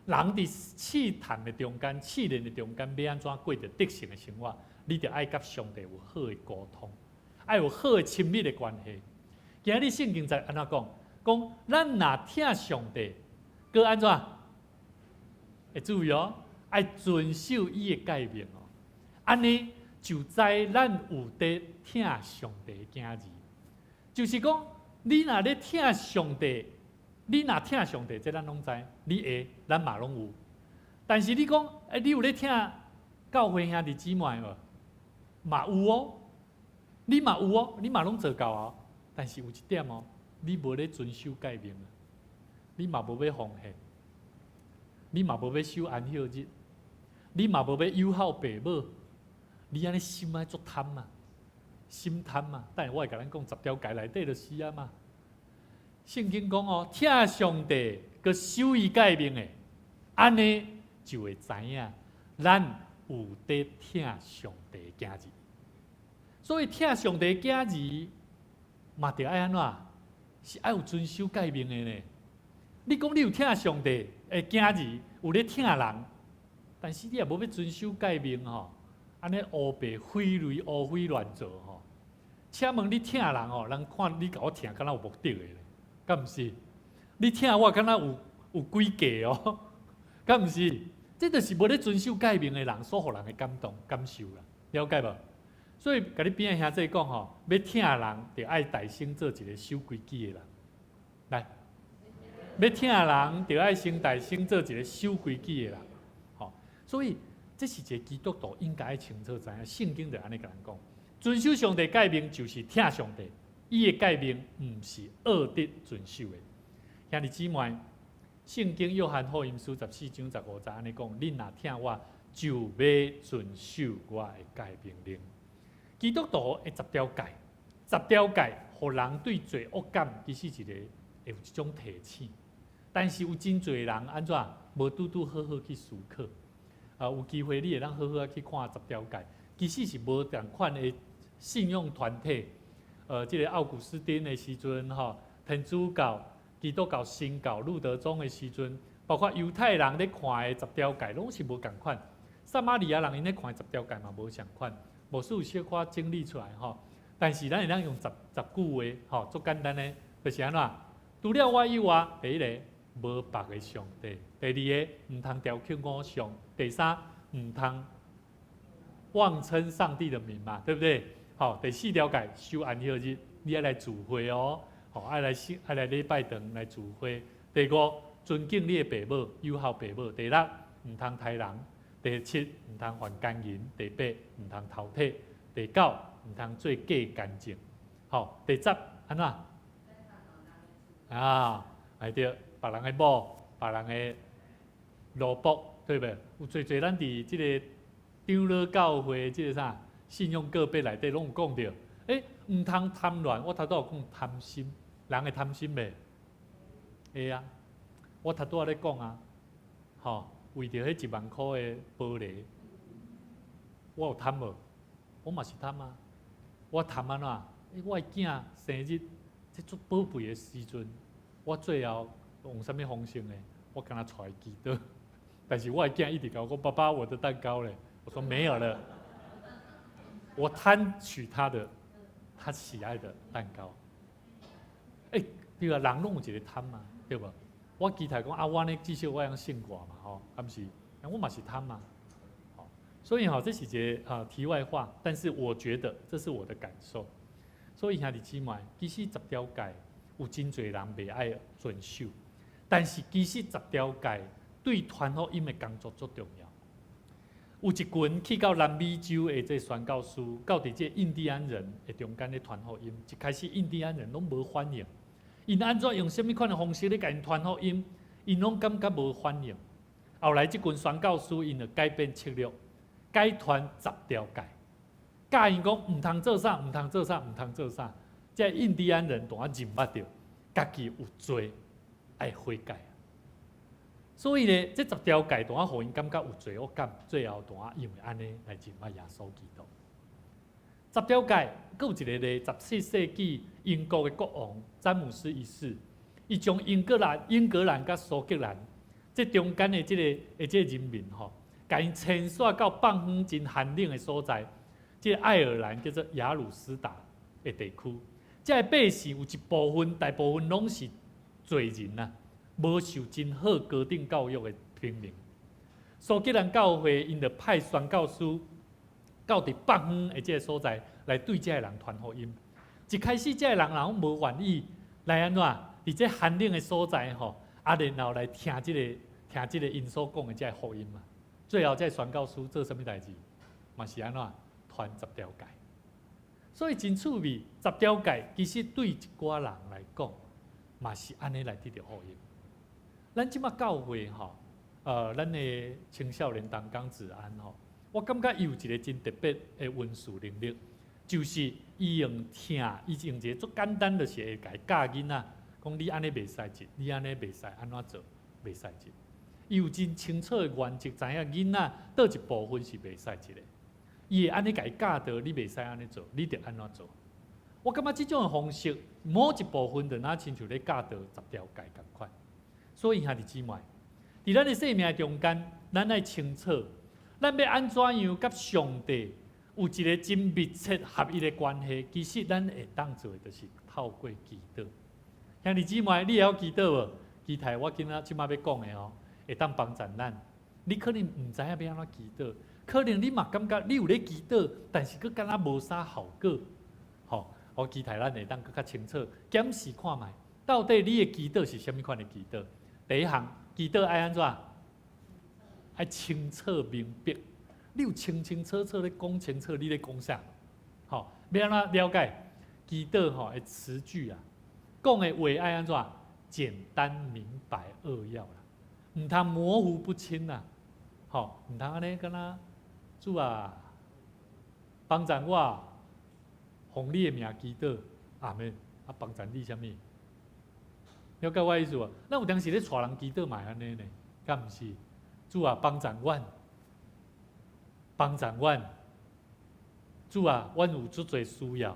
人佇試探的中間、試煉的中間，欲按怎過著得勝的生活？你著愛佮上帝有好的溝通，愛有好的親密的關係。今日聖經在按怎講？講咱若疼上帝，閣按怎？會注意哦，愛遵守伊的誡命哦。按呢就知咱有佇疼上帝的囝兒。就是講，你若咧疼上帝，你若疼上帝，這咱攏知，你會，咱嘛攏有。但是你講，欸，你有咧疼教會兄弟姊妹無？嘛有哦，你嘛有哦，你嘛攏做到哦。但是有一點哦，你無咧遵守誡命啊，你嘛無欲奉獻，你嘛無欲守安息日，你嘛無欲友好爸母，你按呢心愛足貪啊，心貪啊！等下我會共咱講十條誡內底就是啊嘛。聖經講哦，疼上帝閣守伊誡命的，按呢就會知影咱有佇疼上帝的囝兒。所以疼上帝的囝兒嘛，著愛按怎？是愛有遵守誡命的呢。你講你有疼上帝的囝兒，有咧疼人，但是你也無欲遵守誡命吼，按呢烏白揮雷烏飛亂做吼。請問你疼人吼，人看你共我疼，敢若有目的的咧？敢毋是？你疼我敢若有詭計哦？敢毋是？這就是無咧遵守誡命的人所予人的感動感受啦，了解無？所以，共你邊仔兄弟講吼，欲疼人，著愛代先做一個守規矩的人。來，欲疼人，著愛先代先做一個守規矩的人。吼，所以這是一個基督徒應該愛清楚知影，聖經就按呢共咱講，遵守上帝誡命就是疼上帝，伊的誡命毋是惡得遵守的。兄弟姊妹，聖經約翰福音書14章15節按呢講：恁若疼我，就欲遵守我的誡命令。基督徒的十條誡，十條誡，予人對罪惡感其實一個會有一種提醒。但是有真濟人按怎無拄拄好好去思考。啊，有機會你會當好好去看十條誡，其實是無仝款的信仰團體。這個奧古斯丁的時陣，吼，天主教、基督教、新教、路德宗的時陣，包括猶太人咧看的十條誡，攏是無仝款。撒瑪利亞人𪜶咧看的十條誡嘛無仝款。牧師有小可整理出來吼，但是咱會當用10句話吼，足簡單的，就是按怎？除了我以外，第一個無別个上帝；第二个毋通雕刻偶像；第三毋通妄稱上帝的名嘛，對不對？好，第四條誡守安息日，你愛來聚會哦，好愛來愛來禮拜堂來聚會。第五，尊敬你的爸母，友好爸母。第六，毋通刣人。第七，毋通犯姦淫；第八，毋通偷提；第九，毋通做假見證。好，第十，按怎？啊，係對，別人的某，別人的奴僕，對袂？有濟濟咱佇這个長老教會這个啥信仰告白內底攏有講著。欸，毋通貪戀，我頭拄有講貪心，人會貪心袂？會啊，我頭拄仔咧講啊，吼。為著彼1萬箍的玻璃，我有貪無？我嘛是貪啊！我貪按怎？欸，我的囝生日，這足寶貝的時陣，我最後用啥物方式呢？我敢若帶伊祈禱，但是我的囝一直共我講：爸爸，我的蛋糕咧？我說沒有了。我貪取他的，他喜愛的蛋糕。欸，對啊，人攏有一个貪嘛，對無？我期待講啊，我呢至少我會曉勝過嘛，吼，敢毋是？我嘛是貪嘛，吼。所以吼，這是一个題外話，但是我覺得這是我的感受。所以兄弟姊妹，其實十條誡有真濟人袂愛遵守，但是其實十條誡對傳福音的工作足重要。有一群去到南美洲的這宣教師，到佇這印第安人的中間咧傳福音。一開始印第安人攏無反應，𪜶按怎用啥物款的方式咧共𪜶傳福音，𪜶攏感覺無反應。後來這群宣教師𪜶就改變策略，改傳十條誡，教𪜶講毋通做啥，毋通做啥，毋通做啥。這印第安人當認捌著，家己有罪，愛悔改。所以咧，這十條誡當予𪜶感覺有罪惡感，最後當因為按呢來認捌耶穌基督。十條誡，閣有一個咧，17世紀英國的國王詹姆斯一世，伊將英格蘭佮蘇格蘭這中間的這個人民吼，共𪜶遷徙到北方真寒冷的所在，這個愛爾蘭叫做雅魯斯達的地區。這个百姓有一部分，大部分攏是罪人啊，無受真好高等教育的平民。蘇格蘭教會𪜶就派宣教師到佇北方的這个所在來對這个人傳福音。一開始這个人攏無願意來按怎？佇這寒冷的所在吼，然後來聽這個𪜶所講的這个福音嘛。最後這个宣教師做啥物代誌？嘛是按怎？傳十條誡。所以真趣味，十條誡其實對一寡人來講，嘛是按呢來得著福音。咱這馬教會吼，咱的青少年同工子安吼，我感覺伊有一個真特別的恩賜能力，就是伊用聽，伊用一個足簡單，就是會共伊教囡仔，講你按呢袂使這，你按呢袂使按怎做，袂使這。伊有真清楚的原則，知影囡仔佗一部分是袂使這的。伊會按呢共伊教導，你袂使按呢做，你著按怎做。我感覺這種的方式，某一部分就若親像咧教導十條誡仝款。所以兄弟姊妹，佇咱的生命中間，咱愛清楚，咱欲按怎樣佮上帝有一個真密切合一的關係。其實咱會當做的，就是透過祈禱。兄弟姊妹，你會曉祈禱無？期待我今仔這馬欲講的哦，會當幫助咱。你可能毋知影欲按怎祈禱，可能你嘛感覺你有咧祈禱，但是閣敢若無啥效果。吼，我期待咱會當閣較清楚檢視看覓，到底你的祈禱是啥物款的祈禱？第一項，祈禱愛按怎？愛清楚明白。你有清清楚楚咧講清楚，你咧講啥？吼，欲按怎了解？祈禱吼的詞句啊，講的話愛按怎？簡單明白扼要啦，毋通模糊不清啦。吼，毋通按呢敢若主啊，幫贊我，奉你的名祈禱，阿門。啊，幫贊你啥物？了解我意思無？咱有當時咧帶人祈禱嘛會按呢呢，敢毋是？主啊，幫贊阮，幫贊阮。主啊，阮有足濟需要，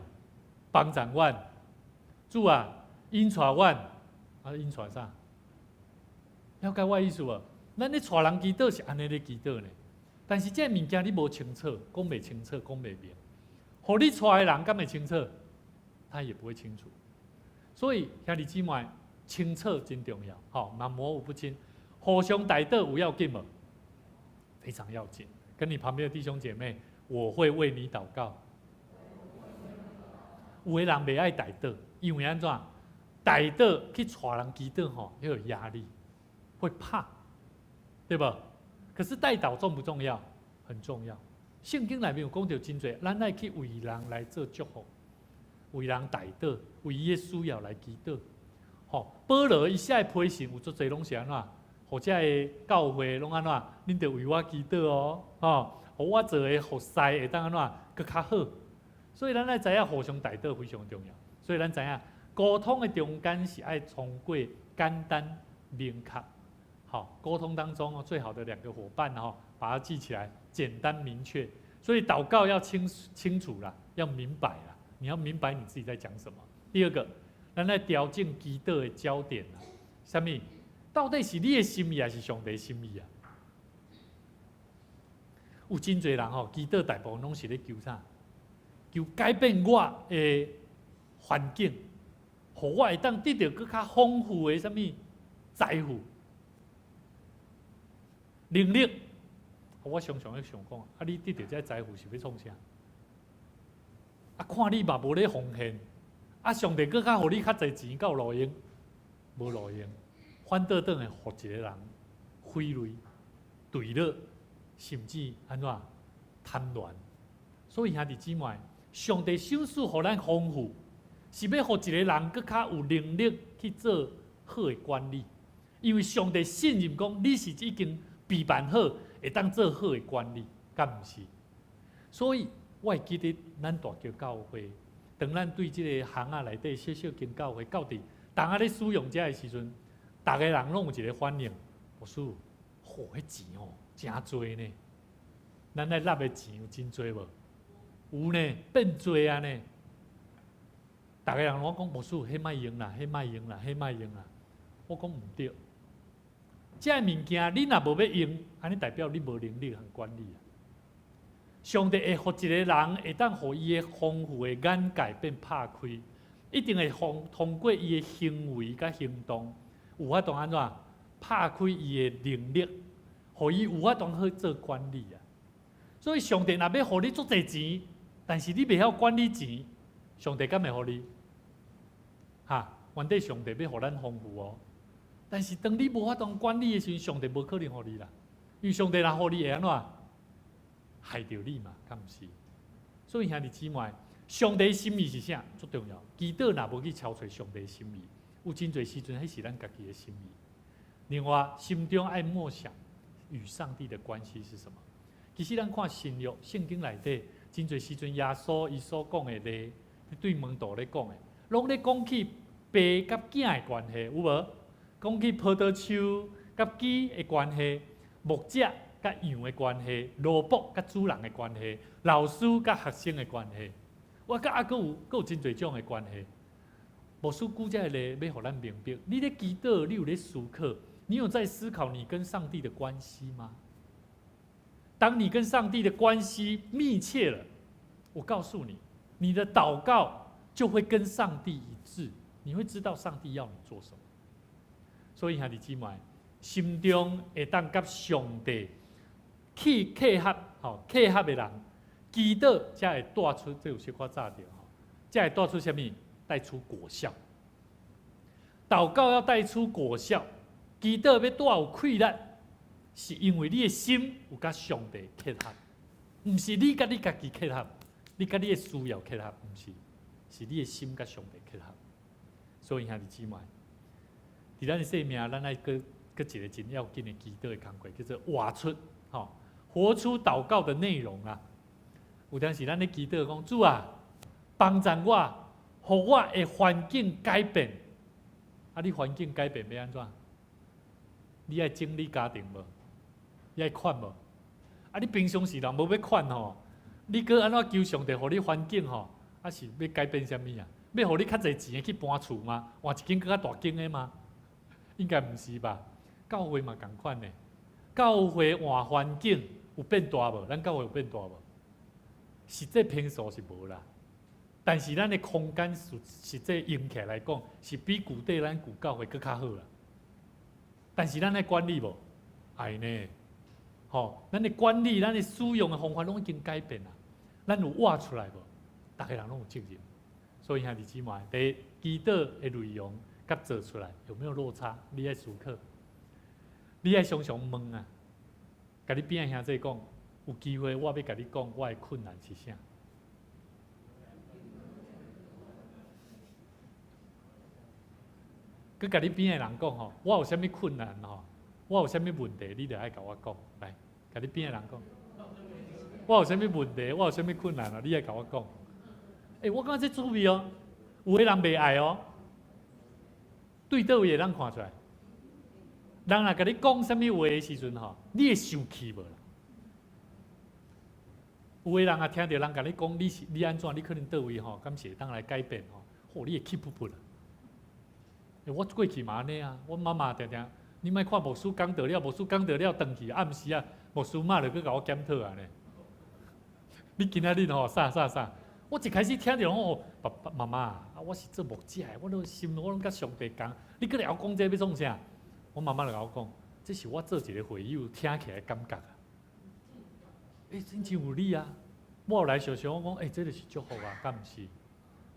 幫贊阮。主啊，引帶阮，啊，引帶啥？了解我意思無？咱咧帶人祈禱是按呢咧祈禱呢，但是這个物件你無清楚，講袂清楚，講袂明，予你帶的人敢會清楚？他也不會清楚。所以兄弟姊妹，清楚真重要，吼，嘛模糊不清。互相代禱有要緊無？非常要緊。跟你旁邊的弟兄姐妹，我會為你禱告。有的人袂愛代禱，因為按怎？代禱去帶人祈禱吼，會有壓力，會怕，對無？可是代禱重不重要？很重要。聖經內面有講著真濟，咱愛去為人來做祝福，為人代禱，為伊的需要來祈禱。吼，保羅伊寫的批信有足濟攏是按怎？予遮个教會攏按怎？恁著為我祈禱哦，吼，予我做的服侍會當按怎？閣較好。所以咱愛知影互相代禱非常重要。所以咱知影溝通的中間是愛通過簡單明確。好，溝通當中哦，最好的兩個夥伴哦，把它記起來，簡單明確。所以禱告要清清楚啦，要明白啦，你要明白你自己在講什麼。第二個，咱來調整祈禱的焦點啦，啥物？到底是你的心意還是上帝的心意啊？有真濟人吼，祈禱大部分攏是咧求啥？求改變我的環境，予我會當得著閣較豐富的啥物財富、能力，我常常咧想講，啊，你得著這財富是欲創啥？啊，看你嘛無咧奉獻，啊，上帝閣較予你較濟錢，敢有路用？無路用，反倒轉來予一个人揮淚、墜落，甚至按怎貪戀。所以兄弟姊妹，上帝賞賜予咱豐富，是欲予一个人閣較有能力去做好的管理。因為上帝信任講，你是已經備辦好，會當做好的管理，敢毋是？所以我會記得咱大橋教會，當咱對這个巷仔內底小小間教會，到佇當仔咧使用這的時陣，逐个人攏有一个反應，牧師，吼，彼錢哦，誠濟呢。咱來納的錢有真濟無？有呢，變濟啊呢。逐个人攏講，牧師，彼莫用啦，彼莫用啦，彼莫用啦。我講毋對。這个物件你若無欲用，按呢代表你無能力通管理啊。上帝會予一个人會當予伊的豐富的眼界變拍開，一定會通過伊的行為佮行動，有法度按怎拍開伊的能力，予伊有法度去做管理啊。所以上帝若欲予你足濟錢，但是你袂曉管理錢，上帝敢會予你？哈，原底上帝欲予咱豐富哦。但是當你無法度管理的時陣，上帝無可能予你啦。因為上帝若予你會按怎？害著你嘛，敢毋是？所以兄弟姊妹，上帝心意是啥？足重要。祈禱若無去超揣上帝心意，有真濟時陣，彼是咱家己的心意。另外，心中愛默想與上帝的關係是什麼？其實咱看新約聖經內底，真濟時陣耶穌伊所講的例，對門徒咧講的，攏咧講起爸佮囝的關係，有無？講起葡萄樹佮枝的關係，牧者佮羊的關係，奴僕佮主人的關係，老師佮學生的關係，我佮啊閣有閣有真濟種的關係。牧師舉這个例，欲予咱明白，你咧祈禱，你有咧思考，你有在思考你跟上帝的關係嗎？當你跟上帝的關係密切了，我告訴你，你的禱告就會跟上帝一致，你會知道上帝要你做什麼。所以兄弟姊妹，心中會當佮上帝去契合，吼契合的人，祈禱才會帶出，這有小可早著吼，才會帶出啥物？帶出果效。禱告要帶出果效，祈禱欲帶有氣力，是因為你的心有佮上帝契合，毋是你佮你家己契合，你佮你的需要契合，毋是，是你的心佮上帝契合。所以兄弟姊妹，佇咱的生命，咱愛閣閣一个真要緊的祈禱的工課，叫做活出，吼，活出禱告的內容啊。有當時咱咧祈禱講，主啊，幫助我，予我的環境改變。啊，你環境改變欲按怎？你愛整理家庭無？你愛款無？啊，你平常時人無欲款吼，你閣按怎求上帝予你環境吼？啊是欲改變啥物啊？欲予你較濟錢去搬厝嗎？換一間閣較大間的嗎？應該毋是吧？教會嘛仝款呢。教會換環境有變大無？咱教會有變大無？實際坪數是無啦，但是咱的空間實實際用起來講，是比舊底咱舊教會閣較好啦。但是咱的管理無？愛呢？吼，咱的管理、咱的使用的方法攏已經改變啦。咱有活出來無？逐个人攏有責任。所以兄弟姊妹，第一，祈禱的內容佮做出來有沒有落差？你愛思考，你愛常常問啊，共你邊仔兄弟講，有機會我欲共你講，我的困難是啥？閣共你邊仔的人講吼，我有啥物困難吼，我有啥物問題，你著愛共我講。來，共你邊仔的人講，我有啥物問題，我有啥物困難啊，你愛共我講。欸，我感覺這趣味哦，有的人袂愛哦，對佗位會當看出來？人若共你講啥物話的時陣吼，你會生氣無啦？有的人啊，聽著人共你講你是你按怎，你可能佗位吼，敢是會當來改變吼？吼，你會氣噗噗啦！欸，我過去嘛按呢啊，阮媽媽定定，你莫看牧師講道了，牧師講道了，轉去暗時啊，牧師媽就閣共我檢討啊呢。你今仔日吼啥啥啥？我一開始聽著吼，爸爸媽媽啊，我是做牧者的，我攏心我攏佮上帝仝，你閣來講這欲創啥？我媽媽就共我講，這是我做一个會友聽起來的感覺啊。欸，真真有理啊！我後來想想，我講，欸，這就是祝福啊，敢毋是？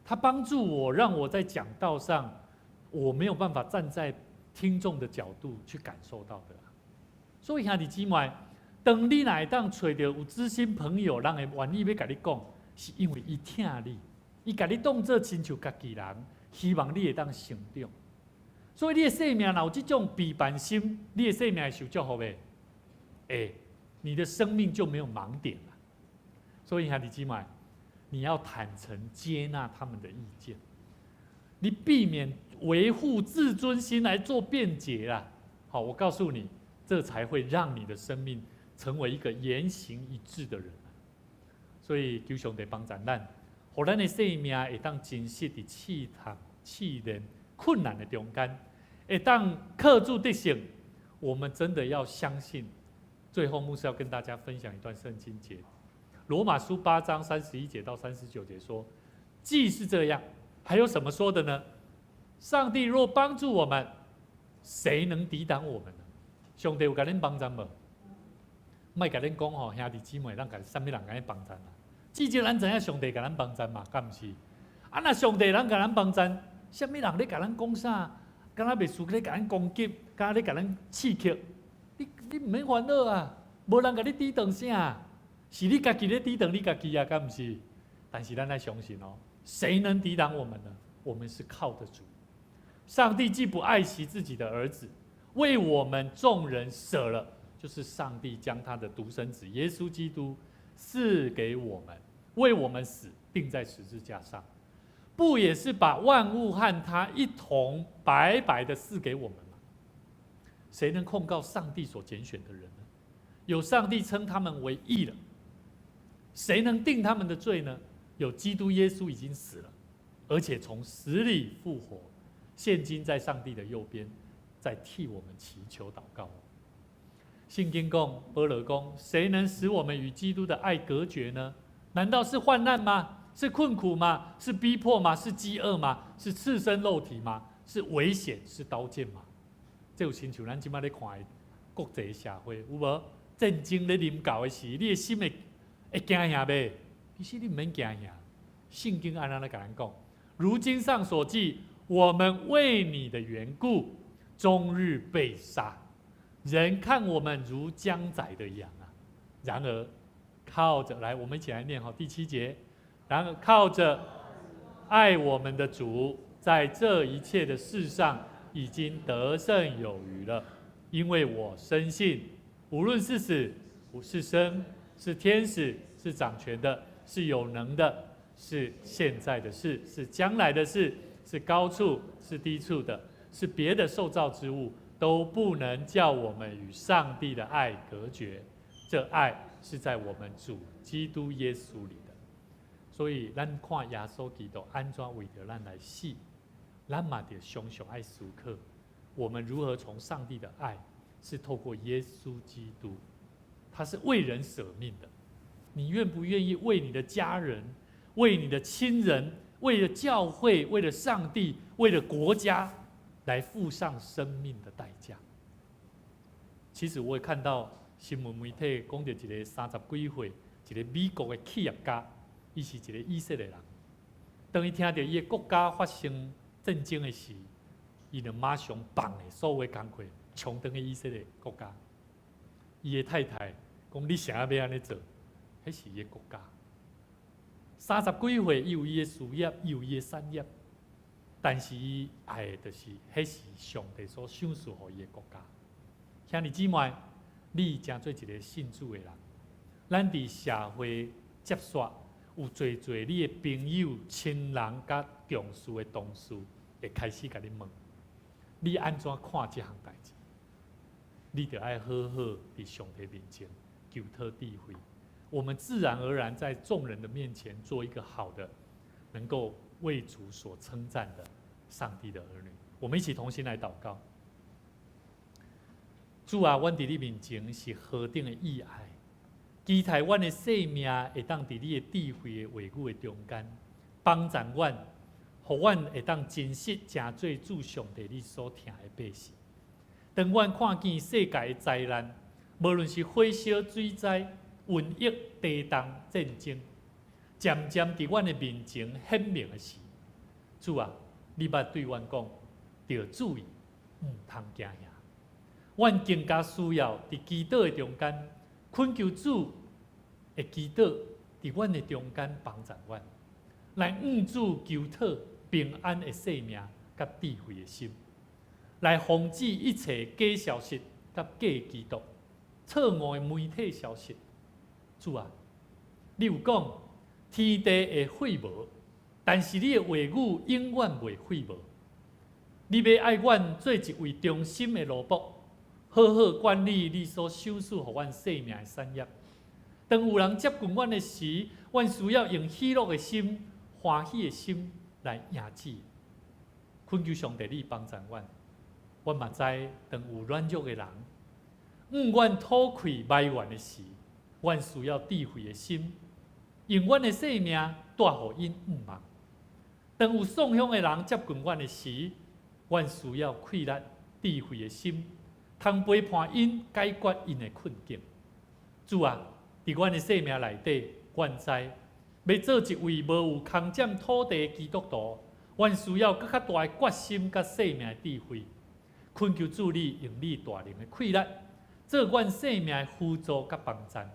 他幫助我，讓我在講道上，我沒有辦法站在聽眾的角度去感受到的。所以兄弟姊妹，當你若會當揣著有知心朋友，人會願意欲共你講，是因為伊疼你，伊共你當做親像家己人，希望你會當成長。所以你的生命若有這種批判心，你的生命會受祝福袂？會，你的生命就沒有盲點了。所以兄弟姊妹，你要坦誠接納他們的意見，你避免維護自尊心來做辯解啦。好，我告訴你，這才會讓你的生命成為一個言行一致的人。所以求上帝幫助咱，予咱的生命會當真實佇試探、試煉、困難的中間，會當靠主得勝。我們真的要相信。最後，牧師要跟大家分享一段聖經節，《羅馬書》8章31節到39節說：“既是這樣，還有什麼說的呢？上帝若幫助我們，誰能抵擋我們呢？上帝有共恁幫贊無？莫共恁講吼，兄弟姊妹，咱共啥物人共恁幫贊啊？至少咱知影上帝共咱幫贊嘛，敢毋是？啊，若上帝人共咱幫贊，啥物人咧共咱講啥？敢若袂輸咧共咱攻擊，敢若咧共咱刺激？你毋免煩惱啊！無人共你抵擋啥？是你家己咧抵擋你家己啊，敢毋是？但是咱愛相信哦，誰能抵擋我們呢？我們是靠得主。上帝既不愛惜自己的兒子，為我們眾人捨了，就是上帝將他的獨生子耶穌基督賜給我們，為我們死，釘在十字架上，不也是把萬物和他一同白白的賜給我們嗎？誰能控告上帝所揀選的人呢？有上帝稱他們為義了，誰能定他們的罪呢？有基督耶穌已經死了，而且從死裡復活，現今在上帝的右邊，在替我們祈求禱告。聖經講，保羅講，誰能使我們與基督的愛隔絕呢？難道是患難嗎？是困苦嗎？是逼迫嗎？是飢餓嗎？是赤身露體嗎？是危險？是刀劍嗎？這有親像咱這擺咧看的國際社會，有無戰爭咧臨到的時，你的心會驚嚇袂？其實你毋免驚嚇。聖經按怎來共咱講？如經上所記，我們為你的緣故，終日被殺，人看我們如將宰的羊啊。然而靠著來，我們一起來念好第七節。然而靠着愛我們的主，在這一切的事上已經得勝有餘了。因為我深信，無論是死，是生，是天使，是掌權的，是有能的，是現在的事，是將來的事，是高處，是低處的，是別的受造之物，都不能叫我們與上帝的愛隔絕。這愛是在我們主基督耶穌裡的。所以，咱看耶穌基督按怎為著咱來死，咱嘛著常常愛思考，我們如何從上帝的愛，是透過耶穌基督，他是為人捨命的。你願不願意為你的家人、為你的親人、為了教會、為了上帝、為了國家，來付上生命的代價？其實我也看到新聞媒體講著一個三十幾歲一個美國的企業家，伊是一個以色列人。當伊聽著伊的國家發生戰爭的時，伊就馬上放下所有的工課，衝轉去以色列國家。伊的太太講：“你啥欲按呢做？”彼是伊的國家。三十幾歲，伊有伊的事業，伊有伊的產業，但是伊愛的就是，彼是上帝所賞賜予伊的國家。兄弟姊妹，你成做一個信主的人，咱佇社會接觸有濟濟你的朋友、親人佮共事的同事會開始共你問，你按怎看這項代誌？你著愛好好佇上帝面前求討智慧。我們自然而然在眾人的面前做一個好的，能夠為主所稱讚的上帝的兒女。我們一起同心來禱告。主啊，阮佇你面前是何等的意愛，期待阮的生命會當佇你的智慧的話語的中間，幫助阮，予阮會當真實成做主上帝你所疼的百姓。當阮看見世界的災難，無論是火燒、水災、瘟疫、地動、戰爭，漸漸佇阮的面前顯明的時，主啊，你捌對阮講，著注意，毋通驚嚇。阮更加需要佇祈禱的中間，懇求主的祈禱佇阮的中間幫助阮，來向主求討平安的性命佮智慧的心，來防止一切假消息佮假基督、錯誤的媒體消息。主啊，你有講天地會廢無，但是你的話語永遠袂廢無。你欲愛阮做一位忠心的奴僕，好好管理你所賞賜予阮生命的產業。當有人接近阮的時，阮需要用喜樂的心、歡喜的心來迎接。懇求上帝，你幫助阮。阮嘛知，當有軟弱的人，向阮討氣埋怨的時，阮需要智慧的心，用阮的性命帶予𪜶向望。當有喪鄉的人接近阮的時，阮需要氣力、智慧的心，通陪伴𪜶解決𪜶的困境。主啊，佇阮的生命內底，阮知欲做一位無有空佔土地的基督徒，阮需要閣較大的決心佮生命的智慧。懇求主你用你大能的氣力，做阮生命的輔助佮幫贊，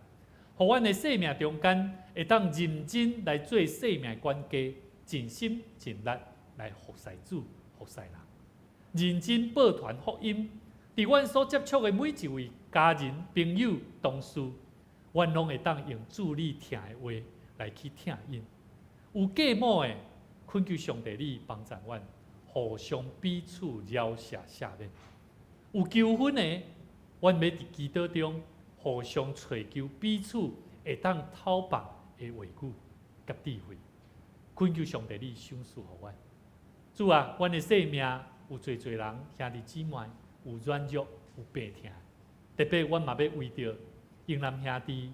予阮的生命中間會當認真來做生命的管家，盡心盡力來服侍主、服侍人，認真報傳福音。佇阮所接觸的每一位家人、朋友、同事，阮攏會當用主你疼的話來去疼𪜶。有繼母的，懇求上帝你幫助阮，互相彼此饒恕赦免。有糾紛的，阮欲佇祈禱中互相揣求彼此會當討放的話語佮智慧。懇求上帝你賞賜予阮。主啊，阮的生命有濟濟人兄弟姊妹有軟弱、有病疼，特別阮嘛欲為著英男兄弟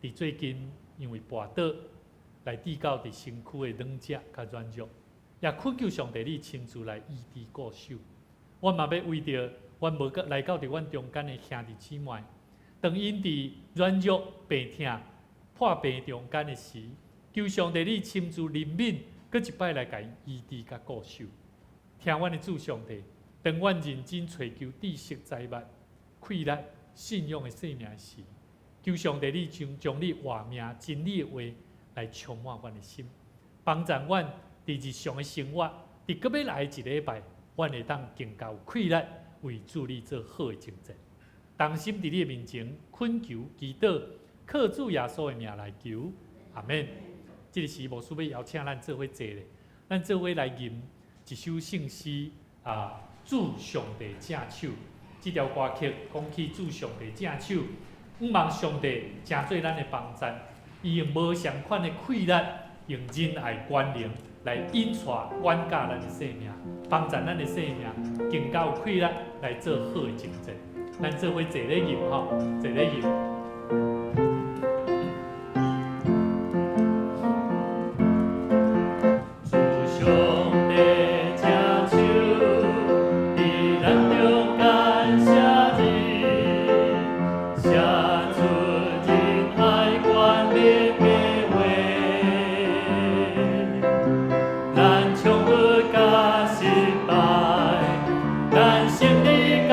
佇最近因為跋倒來治到佇身軀的軟弱佮軟弱，也懇求上帝你親自來醫治顧守。阮嘛欲為著阮無來到佇阮中間的兄弟姊妹，當𪜶佇軟弱、病疼、破病中間的時，求上帝你親自憐憫，閣一擺來共𪜶醫治佮顧守。聽阮的主上帝，當阮認真揣求知識財物、氣力、信仰的生命時，求上帝你將將你活命真理的話來充滿阮的心，幫助阮佇日常的生活，佇閣欲來的一禮拜，阮會當更加有氣力為主你做好的征戰。同心佇你的面前懇求祈禱，靠主耶穌的名來求，阿們。這个時牧師欲邀請咱做伙坐咧，咱做伙來吟一首聖詩啊，主上帝正手。這條歌曲講起主上帝正手，向望上帝成做咱的幫贊，伊用無仝款的氣力，用仁愛權能來引帶管教咱的生命，幫贊咱的生命更加有氣力來做好的征戰。咱做伙坐咧吟吼，坐咧吟。主上帝正手，佇咱中間寫字，寫出仁愛權能的話。咱衝突佮失敗，咱勝利佮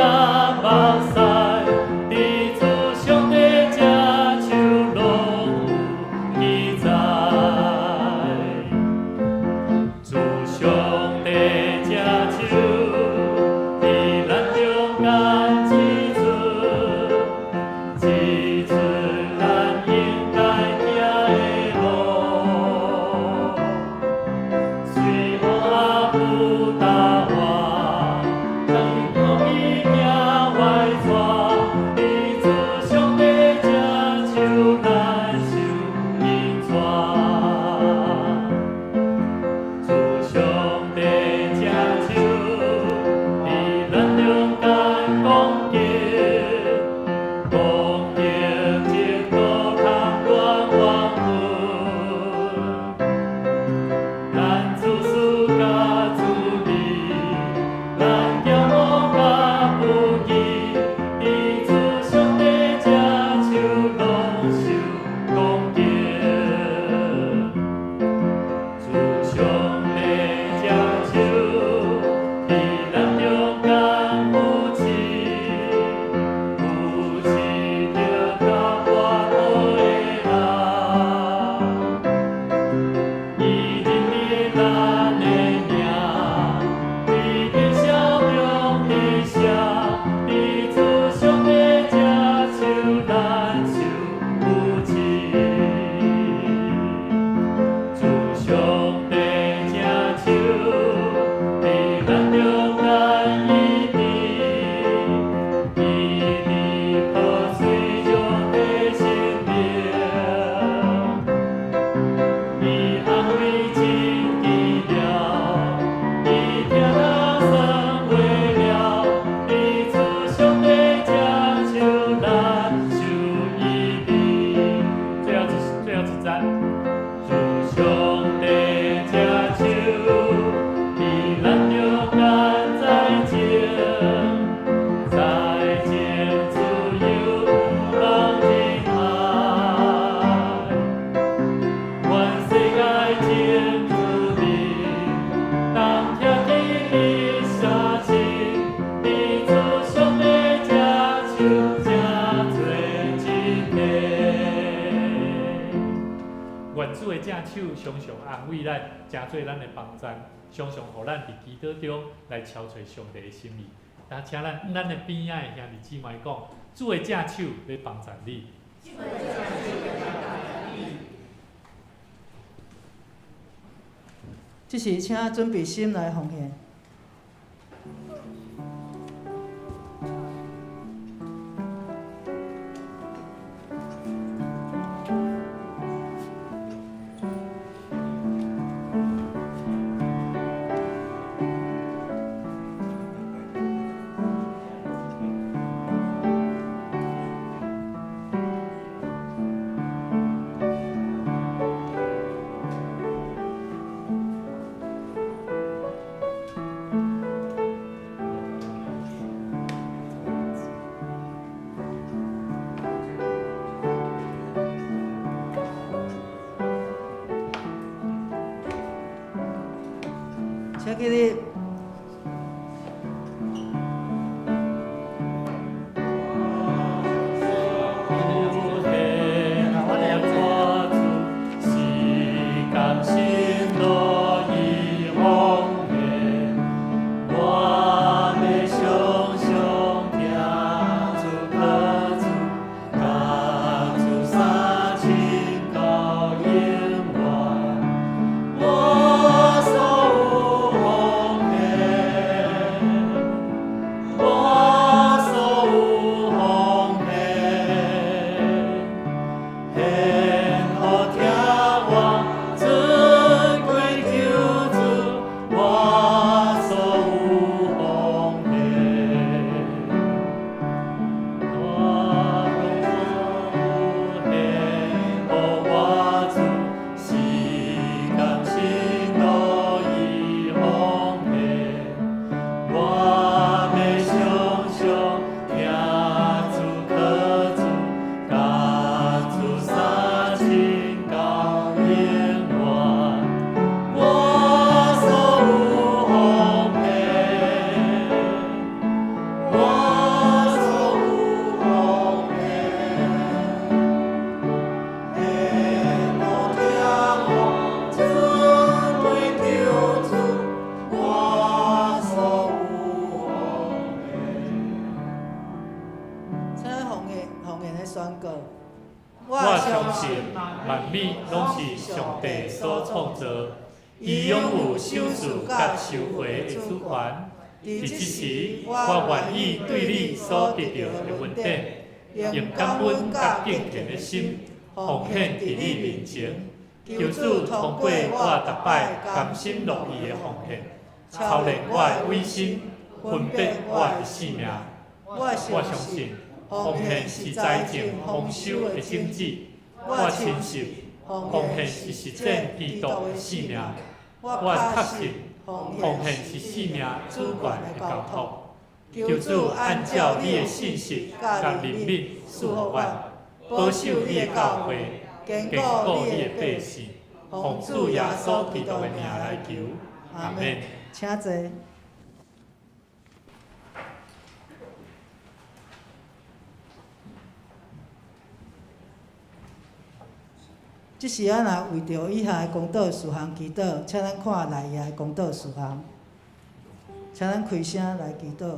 目屎，佇主上帝正手。主的正手常常安慰咱，成做咱的幫贊，常常予咱佇祈禱中來敲揣上帝的心意。那請咱的邊仔的兄弟姊妹講，主的正手欲幫贊你。這時，請準備心來奉獻。請起立。請奉獻奉獻的宣告。我相信萬物攏是上帝所創造，伊擁有賞賜佮收回的主權。佇這時，我願意對你所得著的恩典，用感恩佮敬虔的心奉獻佇你面前。求主通過我逐擺甘心樂意的奉獻，操練我的委身，分別我的性命。我我相信奉獻是財政豐收的種子。我深信奉獻是實踐基督的性命。我確信奉獻是性命主權的交託。求主按照你的信實佮憐憫賜予阮，保守你的教會，堅固你的百姓。奉主耶穌基督的名來求，阿們。請坐。這時仔若為著以下的公禱事項祈禱，請咱看內頁的公禱事項，請咱開聲來祈禱。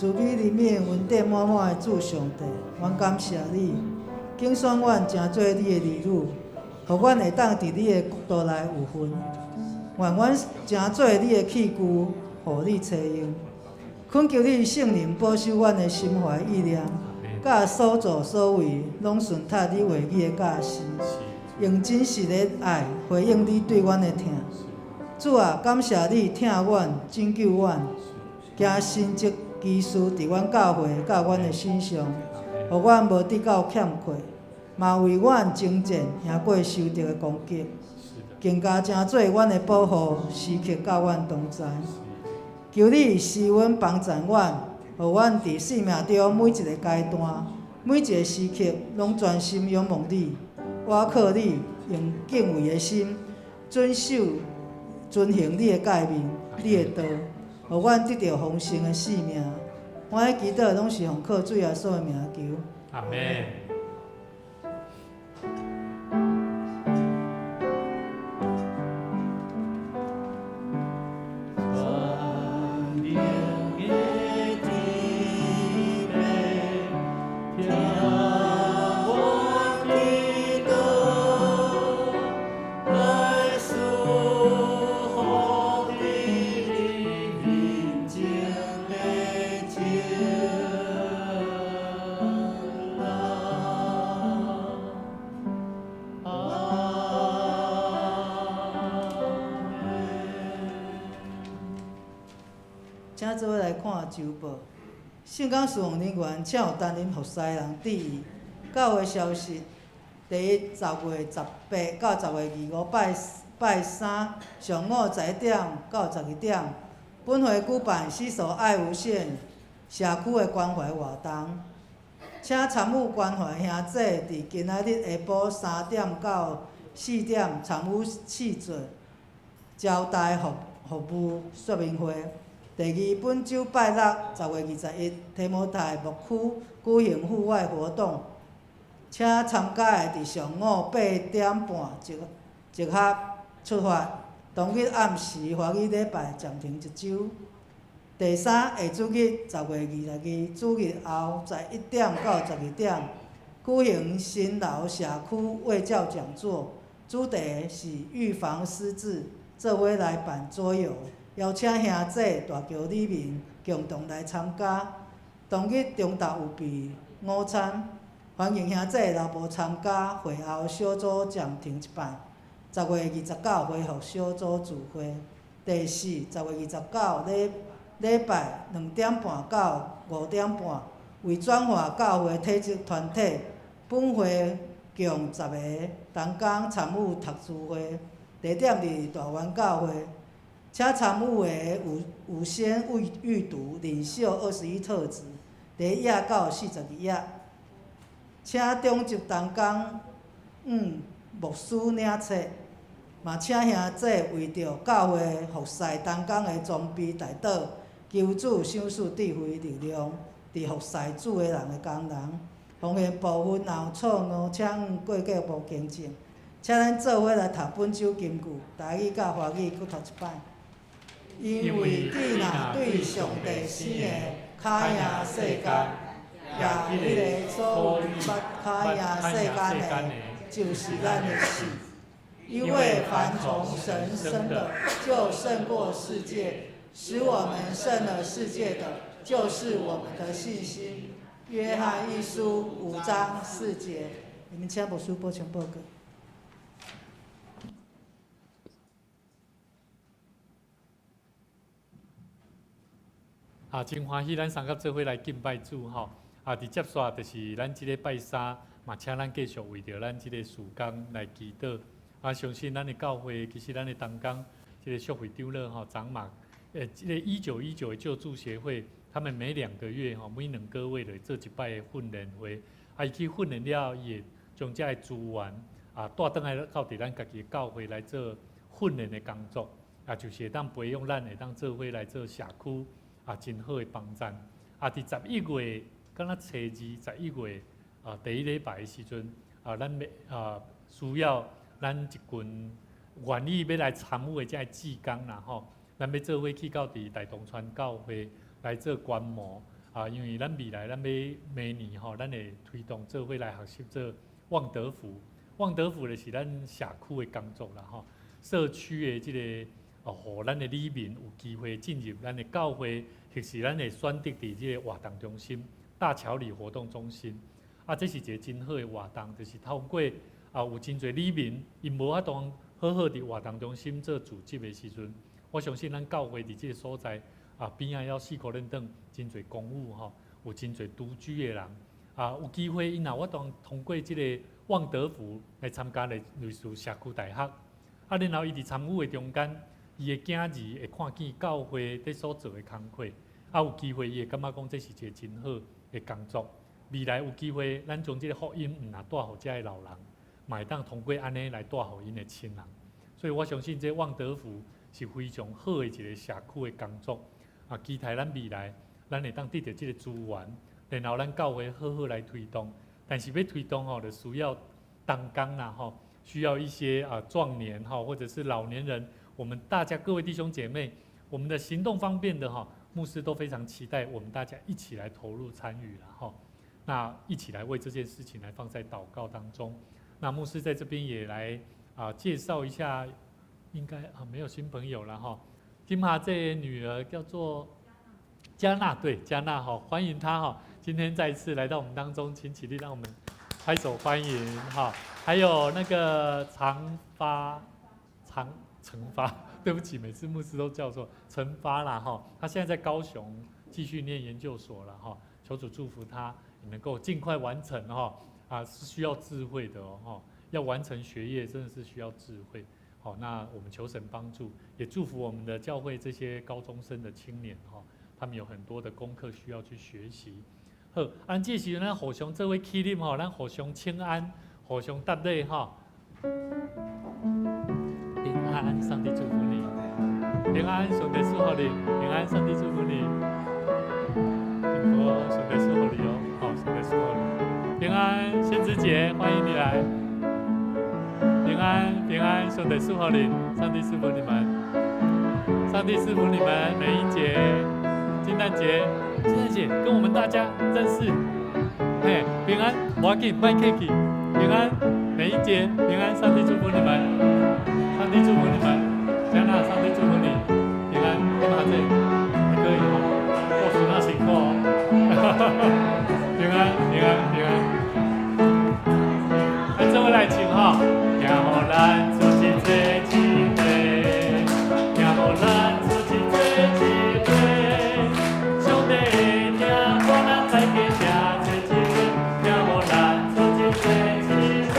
慈悲憐憫、恩典滿滿的主上帝，阮感謝你，揀選阮成做你的兒女，予阮會當佇你的國度內有份。願阮成做你的器具，予你采用。懇求你聖靈保守阮的心懷意念，佮所作所為，攏順服你話語的教示，用真實的愛回應你對阮的疼。主啊，感謝你疼阮、拯救阮，行神蹟奇事佇阮教會佮阮的身上，予阮無得到欠缺，嘛為阮征戰贏過仇敵的攻擊，更加成做阮的保護，時刻佮阮同在。求你施恩幫助阮，予阮佇生命中每一个階段、每一个時刻，攏專心仰望你，倚靠你，用敬畏的心遵守、遵行你的誡命、你的道，予阮得著豐盛的生命。我的祈禱攏是奉靠主耶穌的名求。阿們。請做伙來看週報。聖工事奉人員請有擔任服侍的人注意。教會消息：第一，10月18到10月25拜拜三上午11點到12點，本會舉辦洗手愛無限社區的關懷活動，請參與關懷兄弟佇今仔日下晡3點到4點參與試做招待服服務說明會。第二，本週拜六10月21，提摩太牧區舉行戶外活動，請參加的佇上午8點半集集合出發。當日暗時華語禮拜暫停一週。第三，下主日10月22主日後11點到12點，舉行新樓社區衛教講座，主題是預防失智，做伙來辦桌遊。邀請兄弟大橋里民共同來參加。當日中晝有備午餐，歡迎兄弟老婆參加。會後小組暫停一擺。10月29恢復小組聚會。第四，10月29禮禮拜2點半到5點半，為轉化教會體質團體，本會共10個同工參與讀書會，地點佇大園教會。請參與的有有先預預讀領袖21特質，第一頁到42頁。請長執同工牧師領冊，嘛請兄弟為著教會服侍同工的裝備代禱，求主賞賜智慧力量，佇服侍主的人的工人。奉獻部分若有錯誤，請過過目更正。請咱做伙來讀本週金句，台語佮華語閣讀一擺。因為汝若對上帝生的較贏世界，也彼个所有捌較贏世間的，就是咱的信。因為凡從神生的，就勝過世界；使我們勝了世界的，就是我們的信心。約翰一書5章4節。你們請牧師補充報告。啊，真歡喜咱三甲做伙來敬拜主吼！啊，佇接煞就是咱這个拜三，嘛請咱繼續為著咱這个事工來祈禱。啊，相信咱的教會，其實咱的同工，這个淑惠長老吼，長馬，這个1919的救助協會，他們每2個月吼，每2個月就會做一擺的訓練會。啊，伊去訓練了，伊會將這个資源啊帶轉來到佇咱家己的教會來做訓練的工作。啊，就是會當培養咱會當做伙來做社區。啊，真好的幫贊。啊，佇11月，敢若初二11月啊，第一禮拜的時陣，啊，咱欲啊需要咱一群願意欲來參與的這个志工啦吼，咱欲做伙去到佇大東川教會來做觀摩。啊，因為咱未來咱欲明年吼，咱會推動做伙來學習做望德福。望德福就是咱社區的工作啦吼，社區的這個哦，予咱的里民有機會進入咱的教會，或是咱會選擇佇這個活動中心、大橋里活動中心。啊，這是一個真好的活動，就是透過啊有真濟里民，𪜶無法度好好佇活動中心做組織的時陣，我相信咱教會佇這個所在啊邊仔猶四箍輪轉真濟公寓吼，有真濟獨居的人啊，有機會𪜶若有法度通過這個望德福來參加類似社區大學，啊，然後伊佇參與的中間，伊的囝兒會看見教會佇所做的工課，啊，有機會伊會感覺講這是一個真好的工作。未來有機會，咱將這個福音毋若帶予遮的老人，嘛會當通過按呢來帶予𪜶的親人。所以我相信這望德福是非常好的一個社區的工作。啊，期待咱未來，咱會當得著這個資源，然後咱教會好好來推動。但是欲推動吼，就需要同工啦吼，需要一些啊壯年哈，或者是老年人，我們大家各位弟兄姐妹，我們的行動方便的哈，牧師都非常期待我們大家一起來投入參與啦吼。那一起來為這件事情來放在禱告當中。那牧師在這邊也來啊介紹一下，應該啊沒有新朋友了哈。金華這女兒叫做嘉娜，對，嘉娜哈，歡迎她哈。今天再一次來到我們當中，請起立，讓我們拍手歡迎哈。還有那個長發長成發，對不起，每次牧師都叫錯陳發啦哈。他現在在高雄繼續念研究所了哈，求主祝福他能夠盡快完成哈。啊，是需要智慧的哦，要完成學業真的是需要智慧。好，那我們求神幫助，也祝福我們的教會這些高中生的青年哈，他們有很多的功課需要去學習。好，按這時陣咱互相做伙起立吼，咱互相請安，互相答禮哈。平安，上帝祝福你。平安，上帝祝福你。平安，上帝祝福你。幸福，上帝祝福你哦。好，上帝祝福你。平安，先知姐，歡迎你來。平安，平安，上帝祝福你，上帝祝福你們，上帝祝福你們，美英姐、金蛋姐、金蛋姐，跟我們大家認識。嘿，平安，無要緊，莫客氣。平安，美英姐，平安，上帝祝福你們，上帝祝福你們，嘉娜，上帝祝福你，平安，幹嘛這？還可以哦，過時那辛苦哦。平安，平安，平安。來，這位來請哈。聽予咱出一個機會，聽予咱出一個機會，上帝會聽我咱大家聽做一個，聽予咱出一個機會。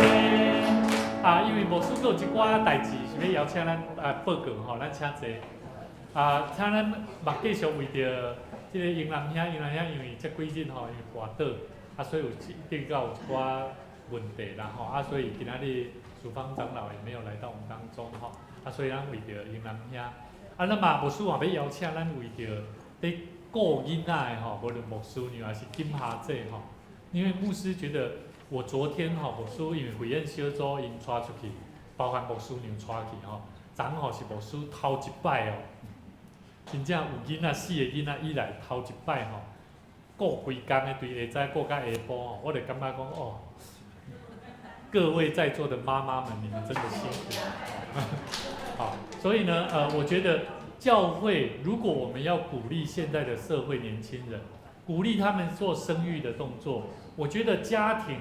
啊，因為牧師閣有一寡代誌是欲邀請咱啊報告吼，咱請坐。啊，請咱嘛繼續為著這個英南兄、英南兄，因為這幾日吼因為跋倒，啊，所以有得到有一寡問題啦吼，啊，所以今仔日淑芳長老也沒有來到我們當中吼，啊，所以咱為著英南兄，啊，咱嘛牧師嘛欲邀請咱為著佇顧囡仔的吼，無論牧師娘還是金霞姐吼，因為牧師覺得我昨天吼牧師因為慧燕小組𪜶帶出去，包含牧師娘帶去吼，昨昏吼是牧師頭一擺哦，真正有囡仔四個囡仔以來頭一擺吼，顧規工的對下早顧到下晡吼，我就感覺講哦。各位在座的媽媽們，你們真的辛苦了。好，所以呢，我覺得教會如果我們要鼓勵現在的社會年輕人，鼓勵他們做生育的動作，我覺得家庭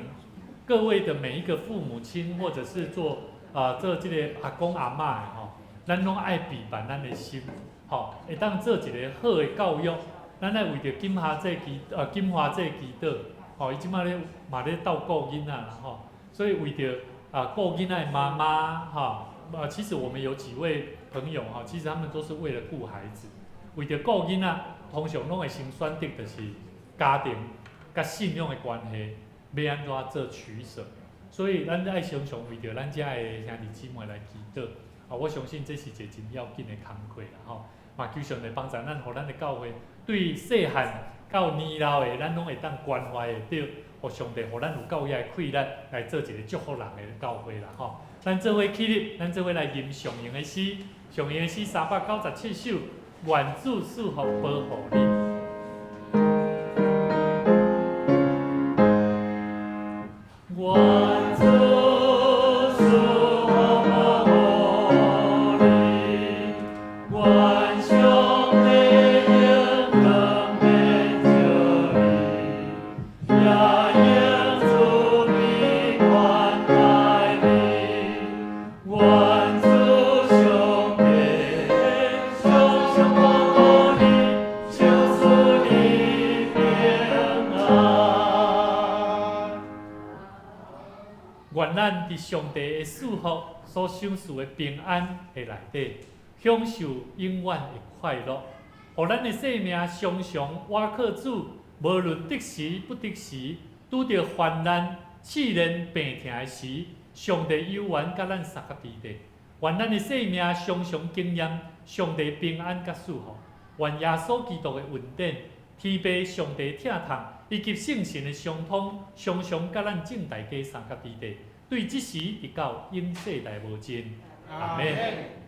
各位的每一個父母親，或者是做啊這個阿公阿嬤的吼，咱攏愛備辦咱的心，吼，會當做一個好的教育。咱愛為著金霞這金華這祈禱，吼，伊這馬咧嘛咧鬥顧囡仔啦，吼。所以為著啊顧囡仔的媽媽，哈，啊，其實我們有幾位朋友哈，其實他們都是為了顧孩子，為著顧囡仔，通常攏會先選擇就是家庭佮信仰的關係，欲按怎做取捨。所以咱愛常常為著咱遮的兄弟姊妹來祈禱，啊，我相信這是一個真要緊的工課啦，吼。嘛求上帝幫助咱，予咱的教會對細漢到年老的，咱攏會當關懷會著，予上帝予咱有夠遐的氣力來做一個祝福人的教會啦，吼。咱做伙起立，咱做伙來吟上榮的詩，上榮的詩397首，願主賜福保護你。咱佇上帝的賜福所賞賜的平安的內底，享受永遠的快樂。予咱的生命常常倚靠主，無論得時不得時，拄著患難、試煉、病痛的時，上帝猶原佮咱相佮佇咧。願咱的生命常常經驗上帝平安佮賜福。願耶穌基督的恩典、天父上帝疼痛以及聖神的相通，常常佮咱眾大家相佮佇咧。對這時直到永世代無盡。阿們。